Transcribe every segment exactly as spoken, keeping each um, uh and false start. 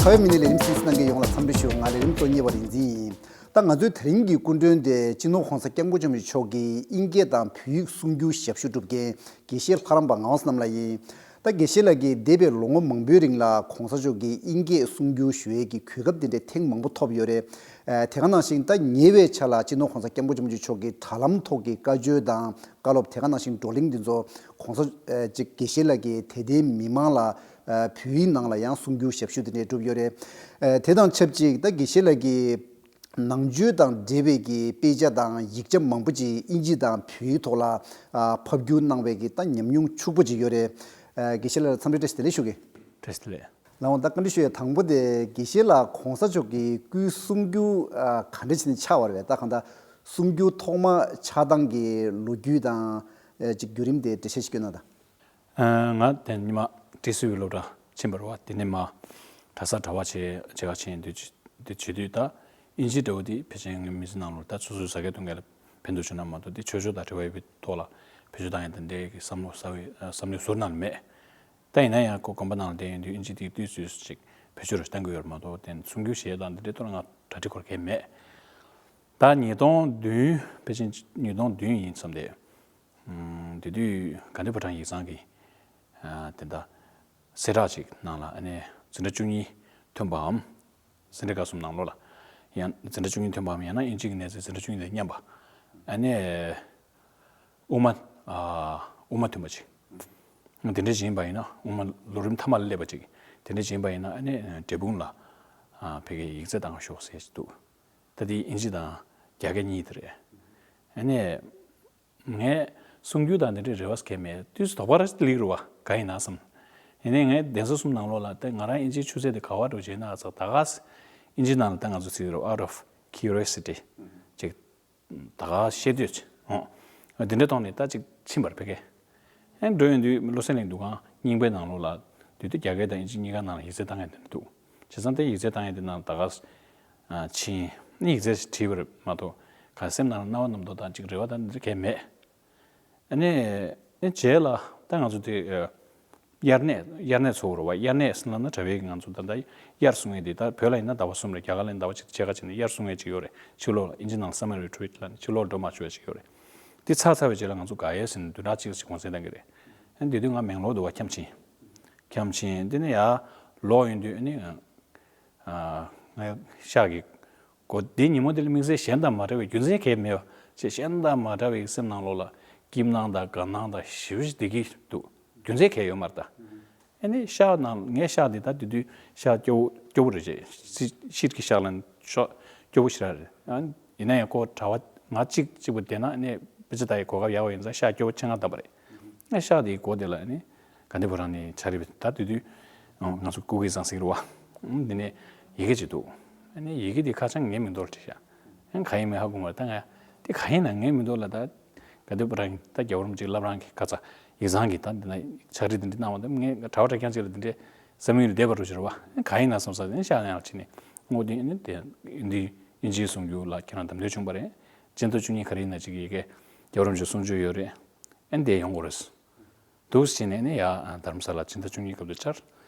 ཁ་བའི་མི་སྣའི་ལས་རིམ་གཟིགས་གནང་མཁན་ཡོངས་ལ་འཚམས་འདྲི་ཞུ། ང་ལས་རིམ་གཙོ་གཉེར་བ་རིག་འཛིན་ཡིན། ད་ང་ཚོའི་དེ་རིང་གི་སྐུ་མགྲོན་དེ་སྤྱི་ནོར་༸གོང་ས་༸སྐྱབས་མགོན་ཆེན་པོ་མཆོག་གི་དབྱིན་སྐད་དང་བོད་ཡིག་གསུང་སྒྱུར་ཞབས་ཞུ་སྒྲུབ་མཁན་དགེ་བཤེས་ལྷ་རམས་པ་ངག་དབང་བསོད་ནམས་ལགས་ཡིན། ད་དགེ་བཤེས་ལགས་ཀྱིས་འདས་པའི་ལོ་ངོ་མང་པོའི་རིང་ལ་༸གོང་ས་མཆོག་གི་དབྱིན་སྐད་གསུང་སྒྱུར་ཞུ་ཡས་ཀྱི་གོ་སྐབས་དེ་འདྲ་ཐེངས་མང་པོ་ཐོབ་ཡོད་རེད། ཨ། དེ་ག་ནང་བཞིན་ད་ཉེ་བའི་ཆར་ལ་སྤྱི་ནོར་༸གོང་ས་༸སྐྱབས་མགོན་ཆེན་པོ་མཆོག་གིས་དྲ་ལམ་ཐོག་གི་བཀའ་ཆོས་དང་བཀའ་སློབ། དེ་ག་ནང་བཞིན་བགྲོ་གླེང་འདི་ཚོ་༸གོང་ས་ཨ་ཅིག་དགེ་བཤེས་ལགས་ཀྱིས་དད་ལྡན་མི་མང་ལ་ཨ་བོད་ཡིག་ནང་ལ་ཡང་གསུང་སྒྱུར་ཞབས་ཞུ་དེ་འདྲ་བསྒྲུབས་ཡོད་རེད། ཨ། དེ་དང་ཆབས་ཅིག་ད་དགེ་བཤེས་ལགས་ཀྱིས་ནང་ཆོས་དང་འབྲེལ་བའི་གི་དཔེ་ཆ་དང་ཡིག་ཆ་མང་པོ་ཅིག་དབྱིན་ཇི་དང་བོད་ཡིག་ཐོག་ལ་ཨ་ཕབ་བསྒྱུར་གནང་བའི་གི་ད་ཉམས་མྱོང་ཕྱུག་པོ་ཅིག་ཡོད་རེད། ཨ། དགེ་བཤེས་ལགས་ལ་འཚམས་འདྲི་བཀྲ་ཤིས་བདེ་ལེགས་ཞུ་གི། བཀྲ་ཤིས་བདེ་ལེགས། ལགས་འོང་། ད་བཀའ་འདྲི་ཞུ་ཡ་དང་པོ་དེ་དགེ་བཤེས་ལགས་༸གོང་ས་མཆོག་གི་སྐུའི་གསུང་སྒྱུར་ཨ་ག་འདྲ་བྱས་ནས་ཆགས་པ་རེད། ད་གང་ལྟར་གསུང་སྒྱུར་ཐོག་མ་ཆགས་སྟངས་ཀྱི་ལོ་རྒྱུས་དང་ཨ་ཅིག་བརྒྱུད་རིམ་དེ་འགྲེལ་བཤད་ཞིག་སྐྱོན་ན་ད། ཨ། ང་དེ་ཉི་མ་ཀྲི་སུའུ་སློབ་གྲྭ་ཕྱིན་པ་རེད་བ། དེ་ནས་མར་གྲྭ་ས་གྲྭ་པ་བྱས་བྱེད་ག་ཕྱིན་དུས། དེ་བྱེད་དུས་ད་དབྱིན་ཇི་འདྲ་བོ་དེ་ཕལ་ཆེར་ངའི་མི་ཚེ་ནང་ལོགས་ད་སོ་སོའི་ཟ་མཁན་འཐུང་མཁན་ལ་ཕན་ཐོགས་བྱུང་ན་མ་གཏོགས། དེ་ཆོས་ཕྱོགས་དང་འབྲེལ་བ་ཡོད་པའི་ཐོག་ལ་བེད་སྤྱོད་བཏང་ཡ་དེ་འདྲའི་གི་བསམ་བློ་ཟ་བའི་བསམ་བློའི་ཟུར་ནང་ལ་མེད། ད་ཡིན་ན་ཡང་ཁོ་དགོན་པ་ནང་ལ་བསྡད་ཡོང་དུས་དབྱིན་ཇི་དེ་ཏོག་ཙམ་ཅིག་བེད་སྤྱོད་རུ་བཏང་གི་ཡོད་རེད་མ་གཏོགས། དེ་གསུང་སྒྱུར་བྱེད་ཡ་དང་འདི་འདྲའི་ཐོག་ལ་ང་གྲ་སྒྲིག་སྐོར་གང་ཡང་མེད། ད་ཉིས་སྟོང་བདུན། ཕལ་ཆེར་ཉིས་སྟོང་བདུན་ཡིན་བསམ་སྟེ། ཨམ། དེ་དུས་དགའ་ལྡན་ཕོ་བྲང་ཡིག་ཚང་གི་ཨ་དེ་འདྲ་གསལ་བསྒྲགས་ཅིག་ནང་ལ་ཨ་ནི་འཛིན་གྲྭ་བཅུ་གཉིས་ཐོན་པའམ། འཛིན་གྲྭ་ཁག་གསུམ་ནང་ལོགས་ལ་ཡང་འཛིན་གྲྭ་བཅུ་གཉིས་ཐོན་པའམ། ཡང་ན་དབྱིན་ཇི་གི་གནས་ཚད་འཛིན་གྲྭ་བཅུ་གཉིས་དང་མཉམ་པ། ཨ་ནི་དབུ་མ། ཨ། དབུ་མ་ཐོན་པ་ཅིག་དེ་འདྲ་ཞིག་ཡིན་པ་ཡིན་ན། དབུ་མ་ལོ་རིམ་མཐའ་མ་ལ་སླེབས་པ་ཅིག་དེ་འདྲ་ཞིག་ཡིན་པ་ཡིན་ན། ཨ་ནི་འབྲས་སྤུངས་ལ་ཨ་ཕ་གིར་ཡིག་ཚད་བཏང་ཤོག་ཟེར་ཞིག་འདུག་ད་དེ་དབྱིན་ཇི་དང་རྒྱ་སྐད་གཉིས་དེ་རེད། ཨ་ནི་ངས་གསུང་སྒྱུར་དང་དེ་འདྲའི་རེ་བ་གང་ཡང་མེད། དུས་སུ་དོགས་པ་ར་སླེབས་རེད་བ། གང་ཡིན་ན་བསམ། ཡིན་ནའི་ངས་གདན་ས་གསུམ་ནང་ལོགས་ལ་ད་ང་རང་དབྱིན་ཇིའི་ཆུ་ཚད་དེ་ག་པར་འགྲོ་བྱས་ན་ཚ། ད་ག་ས་དབྱིན་ཇི་ནང་ལ་ད་ང་ཚོ་ཚིག་རེད། out of curiosity ཅིག་ད་ག་ཤེས་འདོད་ཅིག་འོང་། དེ་འདྲའི་ཐོག་ནས་ད་ཅིག་ཕྱིན་པ་རེད་ཕ་གིར། ཨེ། འགྲོ་ཡོང་དུས་བློ་གསལ་གླིང་འདུ་ཁང་རྙིང་པའི་ནང་ལོགས་ལ་དེ་དུས་རྒྱ་སྐད་དང་དབྱིན་ཇི་གཉིས་ཀ་ནང་ལ་ཡིག་ཚད་བཏང་མཁན་དེ་འདྲ་འདུག་བྱས་ཙང་དེ་ཡིག་ཚད་བཏང་མཁན་དེ་ནང་ད་ག་ས་ཨ་ཕྱིན་ནས་ཡིག་ཚད་ཞིག་བྲིས་པ་རེད་མ་གཏོགས། ག་སེམས་ནང་ལ་སྣང་བ་རྣམ་རྟོག་དང་ཅིག་རེ་བ་དང་འདི་འདྲ་གང་ཡང་མེད། ཨ་ནི་ཨ་ནི་རྗེས་ལ་ད་ང་ཚོ་དེ་ཨ་དབྱར་གནས། དབྱར་གནས་ཚོགས་རེད་བ། དབྱར་གནས་ཟེར་ན་གྲྭ་པའི་ང་ཚོ་ད་ལྟ་དབྱར་གསུང་མཁན་དེ། ད་བོད་ལ་ཡིན་ན་ཟླ་བ་གསུམ་རེད། རྒྱ་གར་ལ་ཡིན་ན་ཟླ་བ་གཅིག་དང་ཕྱེད་ཀ་བྱས་ནས་དབྱར་གསུང་མཁན་ཅིག་ཡོད་རེད། ཕྱི་ལོགས་ལ་དབྱིན་ཇི་ནང་summer retreat ལབ་ནས་ཕྱི་ལོགས་འགྲོ་མ་ཆོག་ཡ་ཅིག་ཡོད་རེད། དེ་ཚར་ཚར་བའི་རྗེས་ལ་ང་ཚོ་ག་ཡེ་ཟེར་ནས་བདུན་ཕྲག་གཅིག་ཅིག་གུང་སེང་བཏང་གི་རེད། ཨ་ནི་དེ་དུས་ང་མེང་ལོར་འདུག་བ། འཁྱམས་ཕྱིན། འཁྱམས་ཕྱིན། དེ་ནས་ཡར་ལོག་ཡོང་དུས་ཨ་ནི་ཨ་ང་ཤག་གི་སྒོ། དེ་ཉིན་མོ་དེ་ལ་དམིགས་བསལ་གཞན་དང་མ་འདྲ་བའི་རྒྱུ་མཚན་གང་ཡང་མེད་པ་བྱས། གཞན་དང་མ་འདྲ་བའི་སེམས་ནང་ལོགས་ལ་སྐྱིད་སྣང་དང་དགའ་སྣང་དང་ཞེ་པོ་ཞིག་བསྡད་ཀྱི་འདུག་རྒྱུ་མཚན་གང་ཡང་ཡོད་མ་རེད་ད། ཨ་ནི་ཤག་ནང་། ངའི་ཤག་འདི་ད་དེ་དུས་ཤག་སྐྱོ་བོ་སྐྱོ་བོ་རེད་བྱས། ཤག་གི་ཤག་ལ་ཤག་སྐྱོ་བོ་ཞེ་དྲག་རེད། ཨ། ཡིན་ན་ཡང་ཁོ་གྲྭ་པ་ང་གཅིག་གཅིག་པུ་བསྡད་ན་ཨ་ནི་དཔེ་ཆ་ལྟ་ཡའི་གོ་སྐབས་ཡག་པོ་ཡིན་ཙང་ཤག་སྐྱོ་བོ་ཆེད་མངགས་བཏང་པ་རེད། ཨ། ཤག་དེའི་སྒོ་དེ་ལ་ཨ་ནི་དགའ་ལྡན་ཕོ་བྲང་ནས་ཕྱག་བྲིས་པ། ད་དེ་དུས་ང་ཚོ་སྐུ་སྒེར་ཚང་ཟེར་གྱི་རེད་བ། འདི་ནས་ཡི་གེ་ཅིག་འདུག་ཨ་ནི་ཡི་གེ་དེ་ཁ་བྱང་ངའི་མིང་ཐོག་ལ་བྲིས་ཤག་ཨ་ནི་གང་ཡིན་མིན་ཧ་གོ་མ་རེད། ད་ང་དེ་གང་ཡིན་ན་ངའི་མིང་ཐོག་ལ་ད་དགའ་ལྡན་ཕོ་བྲང་གི་ད་རྒྱལ་བ་རིན་པོ་ཆེ་བླ་བྲང་གི་ཁ་ཚ་ཡིག་ཚང་གི་ད་འདི་ན་ཕྱག་བྲིས་འདི་འདྲ་གནང་བ་འདི། ངས་གྲྭ་པ་གྲྭ་རྐྱང་ཅིག་ལ་འདི་འདྲའི་བསམ་ཡུལ་ལ་བསྡད་པ་རུ་བྱས་རེད་བ། གང་ཡིན་ན་བསམ་ས་དེ་ནས་ཤག་ནང་ལ་ཕྱིན་ནས་སྔོག་དུས་ཨ་ནི་དེ་འདི་དབྱིན་ཇིའི་གསུང་སྒྱུར་ལ་ཁྱེད་རང་འདེམས་ཐོན་བྱུང་བ་རེད། སྤྱི་ཟླ་བཅུ་གཉིས་ག་རེ་ཡིན་ན་ཅིག་གི་ཡི་གེ་རྒྱལ་བ་རིན་པོ་ཆེའི་གསུང་ཆོས་ཡོད་རེད། ཨ་ནི་དེ་ཡོང་དགོས་རེད་འདུག་ཟེར་ནས་ཨ་ནི་ཡར་རྡ་རམ་ས་ལ་སྤྱི་ཟླ་བཅུ་གཉིས་སྐབས་དུ་བཅར།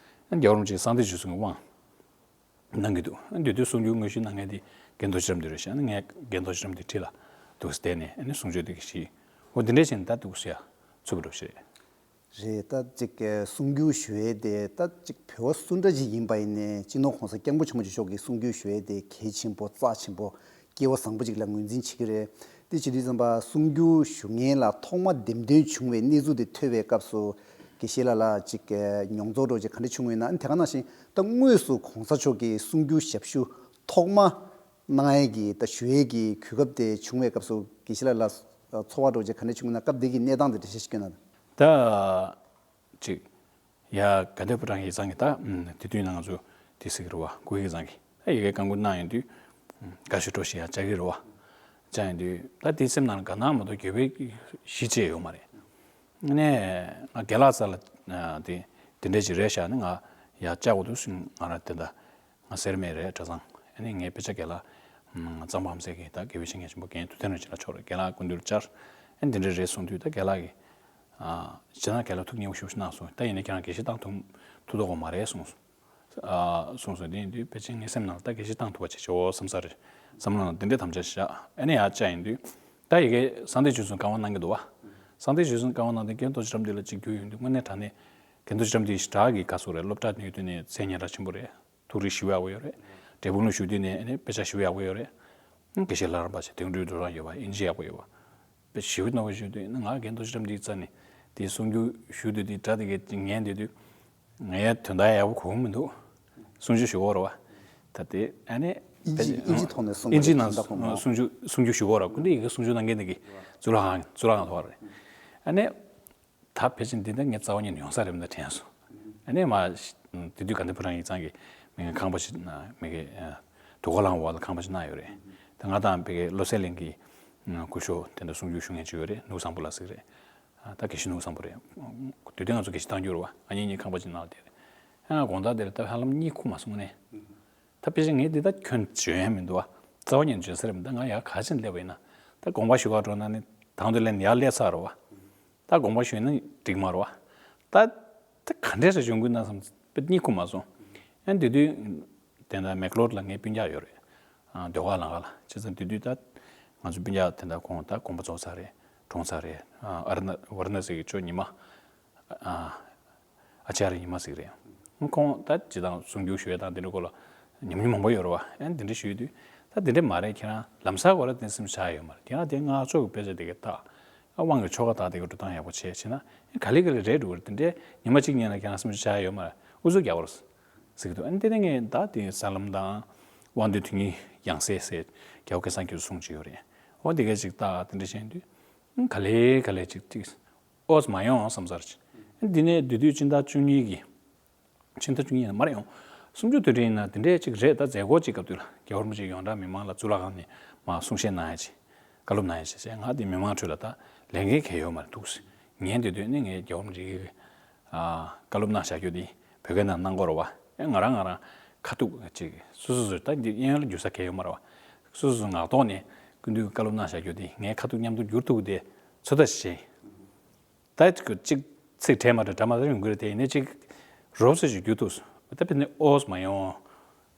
ཨ་ནི་རྒྱལ་བ་རིན་པོ་ཆེའི་གསང་བདེ་ཞུ་གསུང་གི་དབང་གནང་གི་འདུག་ཨ་ནི་དེ་དུས་གསུང་སྒྱུར་དངོས་གཞི་གནང་མཁན་དེ་རྒན་རྡོ་རྗེ་རབ་འདུས་རེད་ཤག་ཨ་ནི་ངས་རྒན་རྡོ་རྗེ་རབ་འདུས་འཁྲིས་ལ་འདུག་སེ་བསྡད་ནས་ཨ་ནི་གསུང་ཆོས་དེ་གི་ཞིག་འོ་དེ་འདྲས་བྱས་ནས་ད་འདུག་སེ་ཡ་ཚུགས་པ་འདྲ་པོ་ཞིག་རེད། རེད། ད་ཅིག་གསུང་སྒྱུར་ཞུ་ཡས་དེ་ད་ཅིག་བོད་པ་སུ་འདྲ་ཅིག་ཡིན་པ་ཡིན་ནའི་སྤྱི་ནོར་༸གོང་ས་༸སྐྱབས་མགོན་ཆེན་པོ་མཆོག་གི་གསུང་སྒྱུར་ཞུ་ཡས་དེ་གལ་ཆེན་པོ་རྩ་ཆེན་པོ་སྐལ་བ་བཟང་པོ་ཅིག་ལ་ངོས་འཛིན་བྱེད་ཀྱི་རེད། དེ་བྱེད་དུས་ཙམ་པ་གསུང་སྒྱུར་ཞུ་མཁན་ལ་ཐོག་མ་འདེམས་ཐོན་བྱུང་བའི་གནས་ཚུལ་དེ་ཐོས་པའི་སྐབས་སུ་དགེ་བཤེས་ལགས་ལ་ཅིག་མྱོང་ཚོར་འདྲ་པོ་ཅིག་ག་འདྲ་བྱུང་ཡོད་ན། ཨ་ནི་དེ་ག་ནང་བཞིན་ད་དངོས་སུ་༸གོང་ས་མཆོག་གི་གསུང་སྒྱུར་ཞབས་ཞུ་ཐོག་མ་གནང་ཡས་ཀྱི་ད་ཞུ་ཡས་ཀྱི་གོ་སྐབས་དེ་བྱུང་བའི་སྐབས་སུ་དགེ་བཤེས་ལགས་ལ་ཚོར་བ་འདྲ་པོ་ཅིག་ག་འདྲ་བྱུང་ཡོད་ན། སྐབས་དེ་གི་གནས་སྟངས་དེ་འགྲེལ་བཤད་ཞིག་སྐྱོན་ན། ད་ཅིག་ཡ་དགའ་ལྡན་ཕོ་བྲང་ཡིག་ཚང་གི་ད་དེ་དུས་ནང་ང་ཚོ་དེ་ཟེར་གི་རེད་བ། སྐུ་ཡིག་ཚང་གི་ད་ཡི་གེ་བཀའ་འགུག་གནང་ཡོང་དུས་དགའ་ཤོས་འདྲ་པོ་ཞིག་ཡང་བཅར་གི་རེད་བ། བཅར་ཡོང་དུས་ད་དེ་སེམས་ནང་ལ་དགའ་སྣང་མ་གཏོགས་འགྱོད་པའི་གཞི་བཅས་ཡོད་མ་རེད། ནས་ང་རྒན་ལགས་རྩ་ལ་དེ་དེ་འདྲས་ཅིག་རེད་ཤག་ནས་ང་ཡར་བཅར་དགོས་འདུག་ཟེར། ང་རང་དེ་འདྲ་ང་སེར་སྨད་རེད་གྲྭ་ཚང་། ཨ་ནི་ངའི་དཔེ་ཆ་རྒན་ལགས་གཙང་པ་ཧམ་སེ་གི་ད་དགེ་བའི་བཤེས་གཉེན་ཆེན་པོ་རྒན་ཐུབ་བསྟན་རིན་ཆེན་ལགས་མཆོག་རེད། རྒན་ལགས་སྐུ་མདུན་ལ་བཅར། ཨ་ནི་འདི་འདྲ་རེད་གསུངས་དུས་ད་རྒན་ལགས་ཀྱིས་ཨ་ཇི་ལྟར་རྒན་ལགས་ཐུགས་མཉེས་པོ་ཞེ་པོ་ཞིག་གནང་སོང་། ད་ཡིན་ན་ཁྱེད་རང་དགེ་བཤེས་བཏང་ཐུབ་ཐུབ་མདོག་ཁ་པོ་མ་རེད་གསུངས་སོང་། ཨ་གསུངས་སོང་། དེ་ཡིན་དུས་ཕལ་ཆེར་ངའི་སེམས་ནང་ལ་ད་སྐད་ཆ་བཏང་ཐུབ་པ་བྱེད་ཆོག་བསམ་ས་རེད། བསམ་བློ་ནང་དེ་འདྲའི་དམ་བཅའ་བཞག་ཨ་ནི་ཡར་བཅར་ཡིན་དུས། ད་ཡི་གེ་གསང་བདེ་ཆོས་གསུམ་བཀའ་དབང་གནང་གི་འདུག་བ། གསང་བདེ་ཆོས་གསུམ་བཀའ་དབང་གནང་དུས་རྒན་རྡོ་རྗེ་བཀྲ་མདུན་ལ་གཅིག་རྒྱུགས་ཡོང་དུས་དངོས་གནས་དྲང་གནས་རྒན་རྡོ་རྗེ་བཀྲ་མདུན་ཞེ་དྲག་གི་དགའ་ཚོར་རེད། སློབ་གྲྭ་ནས་ཡོད་དུས་ནས་མཚན་སྙན་གྲགས་ཆེན་པོ་རེད། ཐུགས་རེ་ཞེ་པོ་ཡག་པོ་ཡོད་རེད། འབྲས་སྤུངས་ལ་བཞུགས་དུས་ནས་ཨ་ནི་དཔེ་ཆ་ཞེ་པོ་ཡག་པོ་ཡོད་རེད། དགེ་བཤེས་ལྷ་རམས་པ་ཆེ་དེང་དུས་འགྲོ་རང་ཡོད་པ། ཨིན་ཇི་ཡག་པོ་ཡོད་པ། དཔེ་ཞེ་པོ་རྣོ་བོ་ཞུ་དུས་ང་རྒན་རྡོ་རྗེ་བཀྲ་མདུན་རྩ་ནས་དེ་གསུང་རྒྱུགས་ཞུ་དུས་དེ་སྒྲ་དེ་གས་ཉན་དུས་དུས། ངའི་དོན་དག་ཡག་པོ་གོ་གི་མི་འདུག་གསུང་ཆོས་ཞུ་གོ་ར་བ། ད་དེ་ཨ་ནི་ཨིན་ཇི་ཨིན་ཇི་ཐོག་ནས་གསུང་ཨིན་ཇི་ནང་གསུང་ཆོས་གསུང་ཆོས་ཞུ་གོ་ར། ཀུན་ཏུ་ཡི་གེ་གསུང་ཆོས་གནང་མཁན་དེ་གི་གཙུག་ལག་ཁང་གཙུག་ལག་ཁང་ཐོག་རེད། ཨ་ནི་ད་ཕལ་ཆེར་འདི་འདྲ་ངས་རྩ་བ་ཉིད་ནས་ཡོང་ས་རེད་མི་འདུག་དྲན་སོང་། ཨ་ནི་མ་དེ་དུས་དགའ་ལྡན་ཕོ་བྲང་ཡིག་ཚང་གི་མི་ཁང་པ་ཞིག་མི་གི་དུ་གོ་ལང་འོག་ལ་ཁང་པ་ཞིག་གནང་ཡོད་རེད། ད་ང་དང་ཕ་གི་བློ་གསལ་གླིང་གི་སྐུ་ཞབས་དེ་འདྲ་གསུང་ཆོས་ཞུ་མཁན་ཅིག་ཡོད་རེད། ནོར་བུ་བཟང་པོ་ལགས་ཟེར་གི་རེད། ད་དགེ་བཤེས་ནོར་བུ་བཟང་པོ་རེད། དུས་དེ་ང་ཚོ་དགེ་བཤེས་གཏང་རྒྱུ་རེད་བ། ཨ་ཉིན་གཉིས་ཁང་པ་ཅིག་ནང་ལ་བསྡད་རེད། ཨ་དགོང་དག་དེར་ད་ཧ་ལམ་གཉིད་ཁུག་མ་སོང་ནས། ད་ཕལ་ཆེར་ངས་འདི་ད་ཁྱོན་བྱོན་ཡ་མི་འདུག་བ། རྩ་བ་ཉིད་བྱོན་ས་རེད་མི་འདུག་ང་ཡར་ག་ཕྱིན་སླེབས་པ་ཡིན་ན། ད་དགོངས་པ་ཞུ་ག་འགྲོ་ན་ནི་དང་དུ་ལེན་ཡར་སླེབས་ཚར་རེད་བ། ད་དགོངས་པ་ཞུས་ན་འགྲིག་མ་རེད་བ། ད་ད་ག་འདྲས་སེ་བྱུང་གི་ན་བསམ་པའི་གཉིད་ཁུག་མ་སོང་། ཨ་དེ་དུས་དེ་འདྲ་མེག་ལོར་ལ་ངའི་སྤུན་ཀྱག་ཡོད་རེད། ཨ་ཟློས་གར་ལམ་ཁ་ལ། བྱས་ཙང་དེ་དུས་ད་ང་ཚོ་སྤུན་ཀྱག་དེ་འདྲ་ཁོང་ད་དགོངས་པ་རྫོགས་ཚར་རེད། གྲོངས་ཚར་རེད། ཨ་ཨ་ར་ན་ཝ་ར་ན་སི་གི་ཅོ་ཉི་མ། ཨ་ཨ་ཅཱརྱ་ཉི་མ་ཟེར་གི་རེད། ཁོང་ད་སྤྱིར་བཏང་གསུང་རྒྱུགས་ཞུ་ཡ་དང་དེ་འདྲ་སྐོར་ལ་ཉམས་མྱོང་མང་པོ་ཡོད་རེད་བ། ཨ་དེ་འདྲ་ཞུ་དུས་ད་དེ་འདྲ་མ་རེད། ཁྱེད་རང་ལམ་སང་གོ་ར་དེ་སེམས་ཆགས་ཡོད་མ་རེད། ཁྱེད་རང་དེ་སྔགས་ཕྱོགས་ཀྱི་དཔེ་ཆ་དེ་ག་ད། ཨ་དབང་གི་ཆོ་ག་དག་དེ་ག་འགྲོ་སྟངས་ཡག་པོ་བྱས་བྱས་ན་ཨ་ག་ལེ་ག་ལེ་རེད་འགྲོ་གི་རེད། དེ་འདྲའི་ཉི་མ་གཅིག་གཉིས་ལ་ཁྱེད་རང་སེམས་ཆགས་ཡོད་མ་རེད། ཨུ་ཚུགས་རྒྱག་པ་རེད་ཟེར་གི་འདུག་ཨ་དེ་ནས་ངས་ད་དེ་ས་ལམ་དང་དབང་འདུས་དོན་གཉིས་ཡང་སྲིད་ཟེར་རྒྱལ་བ་སྐལ་བཟང་ཁྱོད་གསུང་གི་ཡོད་རེད། འོ་དེ་ག་ཅིག་ད་དེ་འདྲ་བྱས་དུས་ཨ་ག་ལེ་ག་ལེ་ཅིག་ཅིག་ཨོས་མ་ཡོང་བསམ་ཚར་ཅིག་འདི་ནས་བསྡུས་དུས་ཕྱི་ཟླ་བཅུ་གཉིས་ཀྱི། ཕྱི་ཟླ་བཅུ་གཉིས་ཡིན་ན་མར་ཡོང་། གསུམ་བཅུ་དུས་དྲན་ཡིན་ན་དེ་འདྲའི་ཅིག་རེད། ད་མཛད་སྒོ་ཅིག་སྐབས་དུས་ལ་རྒྱལ་བ་རིན་པོ་ཆེ་ཡོངས་གྲགས་མི་མང་ལ་གཙུག་ལག་ཁང་ནས་མར་གསུང་བཤད་གནང་ཡ་ཅིག་བཀའ་སློབ་གནང་ཡ་ཅིག་བྱས། ང་དེ་མི་མང་ཁྲོད་ལ་ད་ལས་འགན་གང་ཡང་ཡོད་མ་རེད་འདུག་ཉན་དེ་དུས་ནི་ངས་རྒྱལ་བ་རིན་པོ་ཆེ་གི་ཨ་བཀའ་སློབ་གནང་བཞག་རྒྱུ་དེ་བོད་སྐད་ནང་གནང་དགོས་རེད་བ། ཨེ་ང་རང་ང་རང་ཁ་ཐུག་ཅིག་སོ་སོ་སོ་ད་འདི་གཡས་གཡོན་ལ་རྒྱུག་ས་གང་ཡང་ཡོད་མ་རེད་བ། སོ་སོ་སོ་ངག་ཐོག་ནས་སྐུ་མདུན་གྱི་བཀའ་སློབ་གནང་བཞག་རྒྱུ་དེ་ངས་ཁ་ཐུག་མཉམ་དུ་བསྒྱུར་ཐུབ་ཀྱི་དེ་ཚོད་ལྟ་ཞིག་བྱས། ད་ཅིག་ཚིག་འཕྲད་མ་འཕྲད་འདྲ་མ་འདྲ་ཡོང་གི་རེད་དེ། ཡིན་ནའི་ཅིག་རོབ་ཙམ་ཞིག་བསྒྱུར་ཐུབ་སོང་། ད་ཕན་ནི་ཨོས་མ་ཡོང་།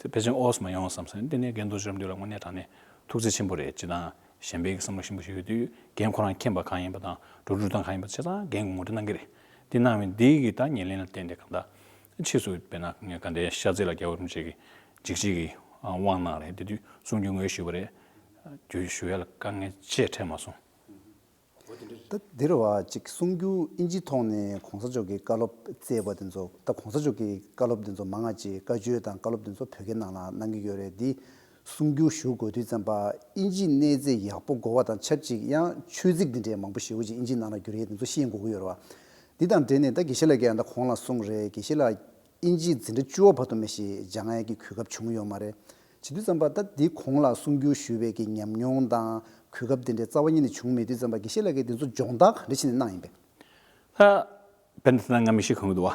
དེ་ཕལ་ཆེར་ཨོས་མ་ཡོང་བསམ་སོང་། དེ་ནས་རྒན་རྡོ་རྗེ་བཀྲ་མདུན་ལ་དངོས་གནས་དྲང་གནས་ཐུགས་རྗེ་ཆེན་པོ་རེད། སྤྱིར་བཏང་གཞན་པའི་བསམ་བློ་ཞིབ་པོ་ཞིག་ཡོད་དུས་རྒན་ཁོ་རང་མཁྱེན་པ་གང་ཡིན་པ་དང་འགྲོ་འགྲུལ་སྟངས་གང་ཡིན་པ་བྱས་ཙང་རྒན་གྱིས་ངོ་སྤྲོད་གནང་གི་རེད། དེ་གནང་བའི་འདི་གི་ད་ཉེར་ལེན་ལ་བརྟེན་ཏེ་གང་ལྟར་ཕྱིས་སུ་དཔེར་ན་ངས་ག་འདྲའི་ཤར་རྩེ་ལ་རྒྱལ་བ་རིན་པོ་ཆེ་གི་འཇིགས་བྱེད་ཀྱི་དབང་གནང་རེད། དེ་དུས་གསུང་རྒྱུ་ངོས་ཞུས་པ་རེད། རྒྱུ་ཞུ་ཡ་ལ་དཀའ་ངལ་ཅི་ཡང་འཕྲད་མ་སོང་། ད་འདིར་བ་ཅིག་གསུང་རྒྱུ་ཨིན་ཇི་ཐོག་ནས་གོང་ས་མཆོག་གི་བཀའ་སློབ་བསྩལ་བ་དེ་ཚོ། ད་གོང་ས་མཆོག་གི་བཀའ་སློབ་དེ་ཚོ་མང་ང་ཅིག་བཀའ་ཆོས་དང་བཀའ་སློབ་དེ་ཚོ་བོད་སྐད་ནང་ལ་གནང་གི་ཡོད་རེད། འདི་གསུང་རྒྱུ་ཞུ་དགོས་དུས་ཙམ་པ་ཨིན་ཇི་གནས་ཚད་ཡག་པོ་དགོས་པ་དང་ཆབས་ཅིག་ཡང་ཆོས་ཚིག་འདི་འདྲའི་མང་པོ་ཞེ་པོ་ཅིག་ཨིན་ཇི་ནང་ལ་བསྒྱུར་ཡས་དེ་ཚོ་ཤེས་དགོས་ཀྱི་ཡོད་རེད་བ། འདི་དང་འབྲེལ་ནས་ད་དགེ་བཤེས་ལགས་ཀྱིས་ད་གོང་ལ་གསུངས་རེད། དགེ་བཤེས་ལགས་ཨིན་ཇི་འཛིན་གྲྭ་བཅུ་པ་བར་དུ་མི་ཞིག་སྦྱང་ཡས་ཀྱི་གོ་སྐབས་བྱུང་ཡོད་མ་རེད། བྱེད་དུས་ཙམ་པ་ད་འདི་གོང་ལ་གསུང་རྒྱུ་ཞུས་པའི་གི་ཉམས་མྱོང་དང་གོ་སྐབས་དེ་འདྲའི་རྩ་བ་ཉིད་ནས་བྱུང་མེད་དུས་ཙམ་པ་དགེ་བཤེས་ལགས་ཀྱིས་དེ་ཚོ་སྦྱོང་བརྡར་ག་འདྲ་བྱས་ནས་གནང་ཡིན་པས། ད་དཔེར་ན་ང་མིག་ཤེལ་གོན་གྱི་འདུག་བ།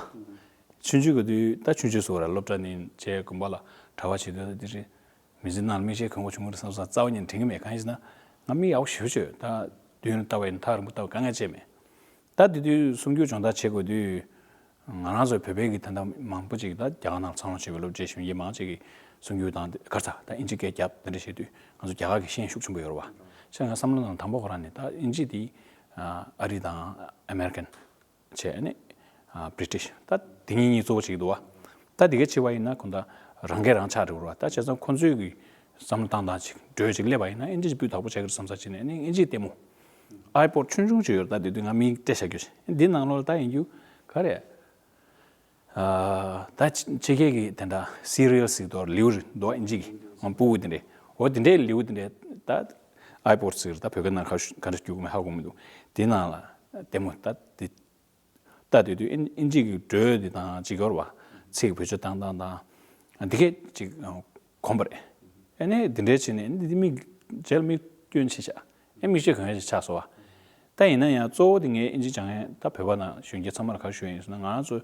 ཆུང་ཆུང་གི་དུས་ད་ཆུང་ཆུང་སོང་ར་སློབ་གྲྭ་ནས་བྱས་དགོན་པ་ལ་གྲྭ་པ་བྱེད་དུས་ད་དེ་རེད། མི་ཚེ་ནང་ལ་མིག་ཤེལ་གོན་དགོས་བྱུང་གི་རེད་བསམ་སོང་། རྩ་བ་ཉིད་ནས་དྲན་གྱི་མེད། གང་ཡིན་ཟེར་ན་ང་མིག་ཡག་པོ་ཞེ་པོ་ཅིག་ཡོད། ད་མདུན་ལ་ལྟ་བ་ཡིན་ན་ཐག་རིང་པོ་ལྟ་བ་དཀའ་ངལ་ཅིག་མེད། ད་དེ་དུས་གསུང་རྒྱུ་སྦྱོང་བརྡར་བྱེད་དགོས་དུས། ང་རང་ཚོ་བོད་པའི་གི་ད་ལྟ་མང་པོ་ཅིག་ད་རྒྱ་གར་ནང་འཚར་ལོངས་བྱས་པའི་སློབ་གྲྭའི་གཞོན་སྐྱེས་མང་ཅིག་གིས་གསུང་རྒྱུ་དང་ག་རེ་ཟ་ད་ཨིན་ཇི་སྐད་རྒྱབ་དེ་འདྲ་བྱེད་དུས་ང་ཚོ་རྒྱ་གར་གི་ཤེས་ཡོན་ཤུགས་ཆེན་པོ་ཡོད་རེད་བ། བྱས་ཙང་ང་བསམ་བློ་ནང་དང་པོ་ཁོ་རང་ནས་ད་ཨིན་ཇི་དེ་ཨ་རི་དང་ཨ་མེ་རི་ཀན་བྱས་ནས་ཨ་བྷི་རི་ཊིཤ་ད་དེ་གཉིས་གཉིས་གཙོ་བོ་བྱེད་ཀྱི་འདུག་བ། ད་དེ་ག་བྱེད་པ་ཡིན་ན་ཁོ་ད་རང་སྐད་རང་ཆགས་འགྲོ་གི་རེད་བ། ད་བྱས་ཙང་ཁོ་ཚོས་གི་བསམ་བློ་བཏང་སྟངས་ཅིག་འགྲོས་ཅིག་སླེབས་པ་ཡིན་ན་ཨིན་ཇི་ཅིག་སྤུས་དག་པོ་ཆགས་ཀྱི་རེད་བསམ་ས་བྱས་ནས་ཨ་ནི་ཨིན་ཇིའི་ལྟད་མོ། ཨའི་པོཌ་ཆུང་ཆུང་ཅིག་ཡོད་རེད། ད་དེ་དུས་ང་མིག་བལྟས་བཞག་རྒྱུ་ཞིག་འདི་ནང་ལོགས་ལ་ད་ཡིན་རྒྱུ་ག་རེ། ཨ་ད་ཕྱི་རྒྱལ་གྱི་དེ་འདྲ་སི་རི་ཡལ་ཟེར་དུས་ལེའུ་རེད་འདུག་ཨིན་ཇི་གི་ཨ་ཕྲུ་གུ་དེ་འདྲས། འོ་དེ་འདྲའི་ལེའུ་དེ་འདྲས་ད་ཨའི་པོཌ་ཟེར་ད་བོད་སྐད་ནང་ག་ག་འདྲ་བསྒྱུར་དགོས་མིན་ཧ་གོ་མི་འདུག་དེ་ནང་ལ་ལྟད་མོ་ད་དེ་ལྟ་དུས་དུས་ཨིན་ཨིན་ཇི་གི་འགྲོས་དེ་དང་ཅིག་ཡོད་རེད་བ། ཚིག་བེད་སྤྱོད་བཏང་སྟངས་དང་། འདི་གས་ཅིག་གོམས་པ་རེད། ཨ་ནི་འདི་འདྲའི་བྱས་ནས་འདི་མིག་རྗེས་ལ་མིག་སྐྱོན་ཆེ་ཆགས། ཨེ་མིག་ཤེལ་གོན་ཡ་ཞིག་ཆགས་སོང་བ། ད་ཡིན་ན་ཡང་གཙོ་བོ་དེ་ངས་ཨིན་ཇི་སྦྱང་ཡས་ད་བོད་པ་ནང་གཞོན་སྐྱེས་ཚང་མ་ལ་ག་རེ་ཞུ་ཡ་ཡིན་ཟེར་ན་ང་ཚོ་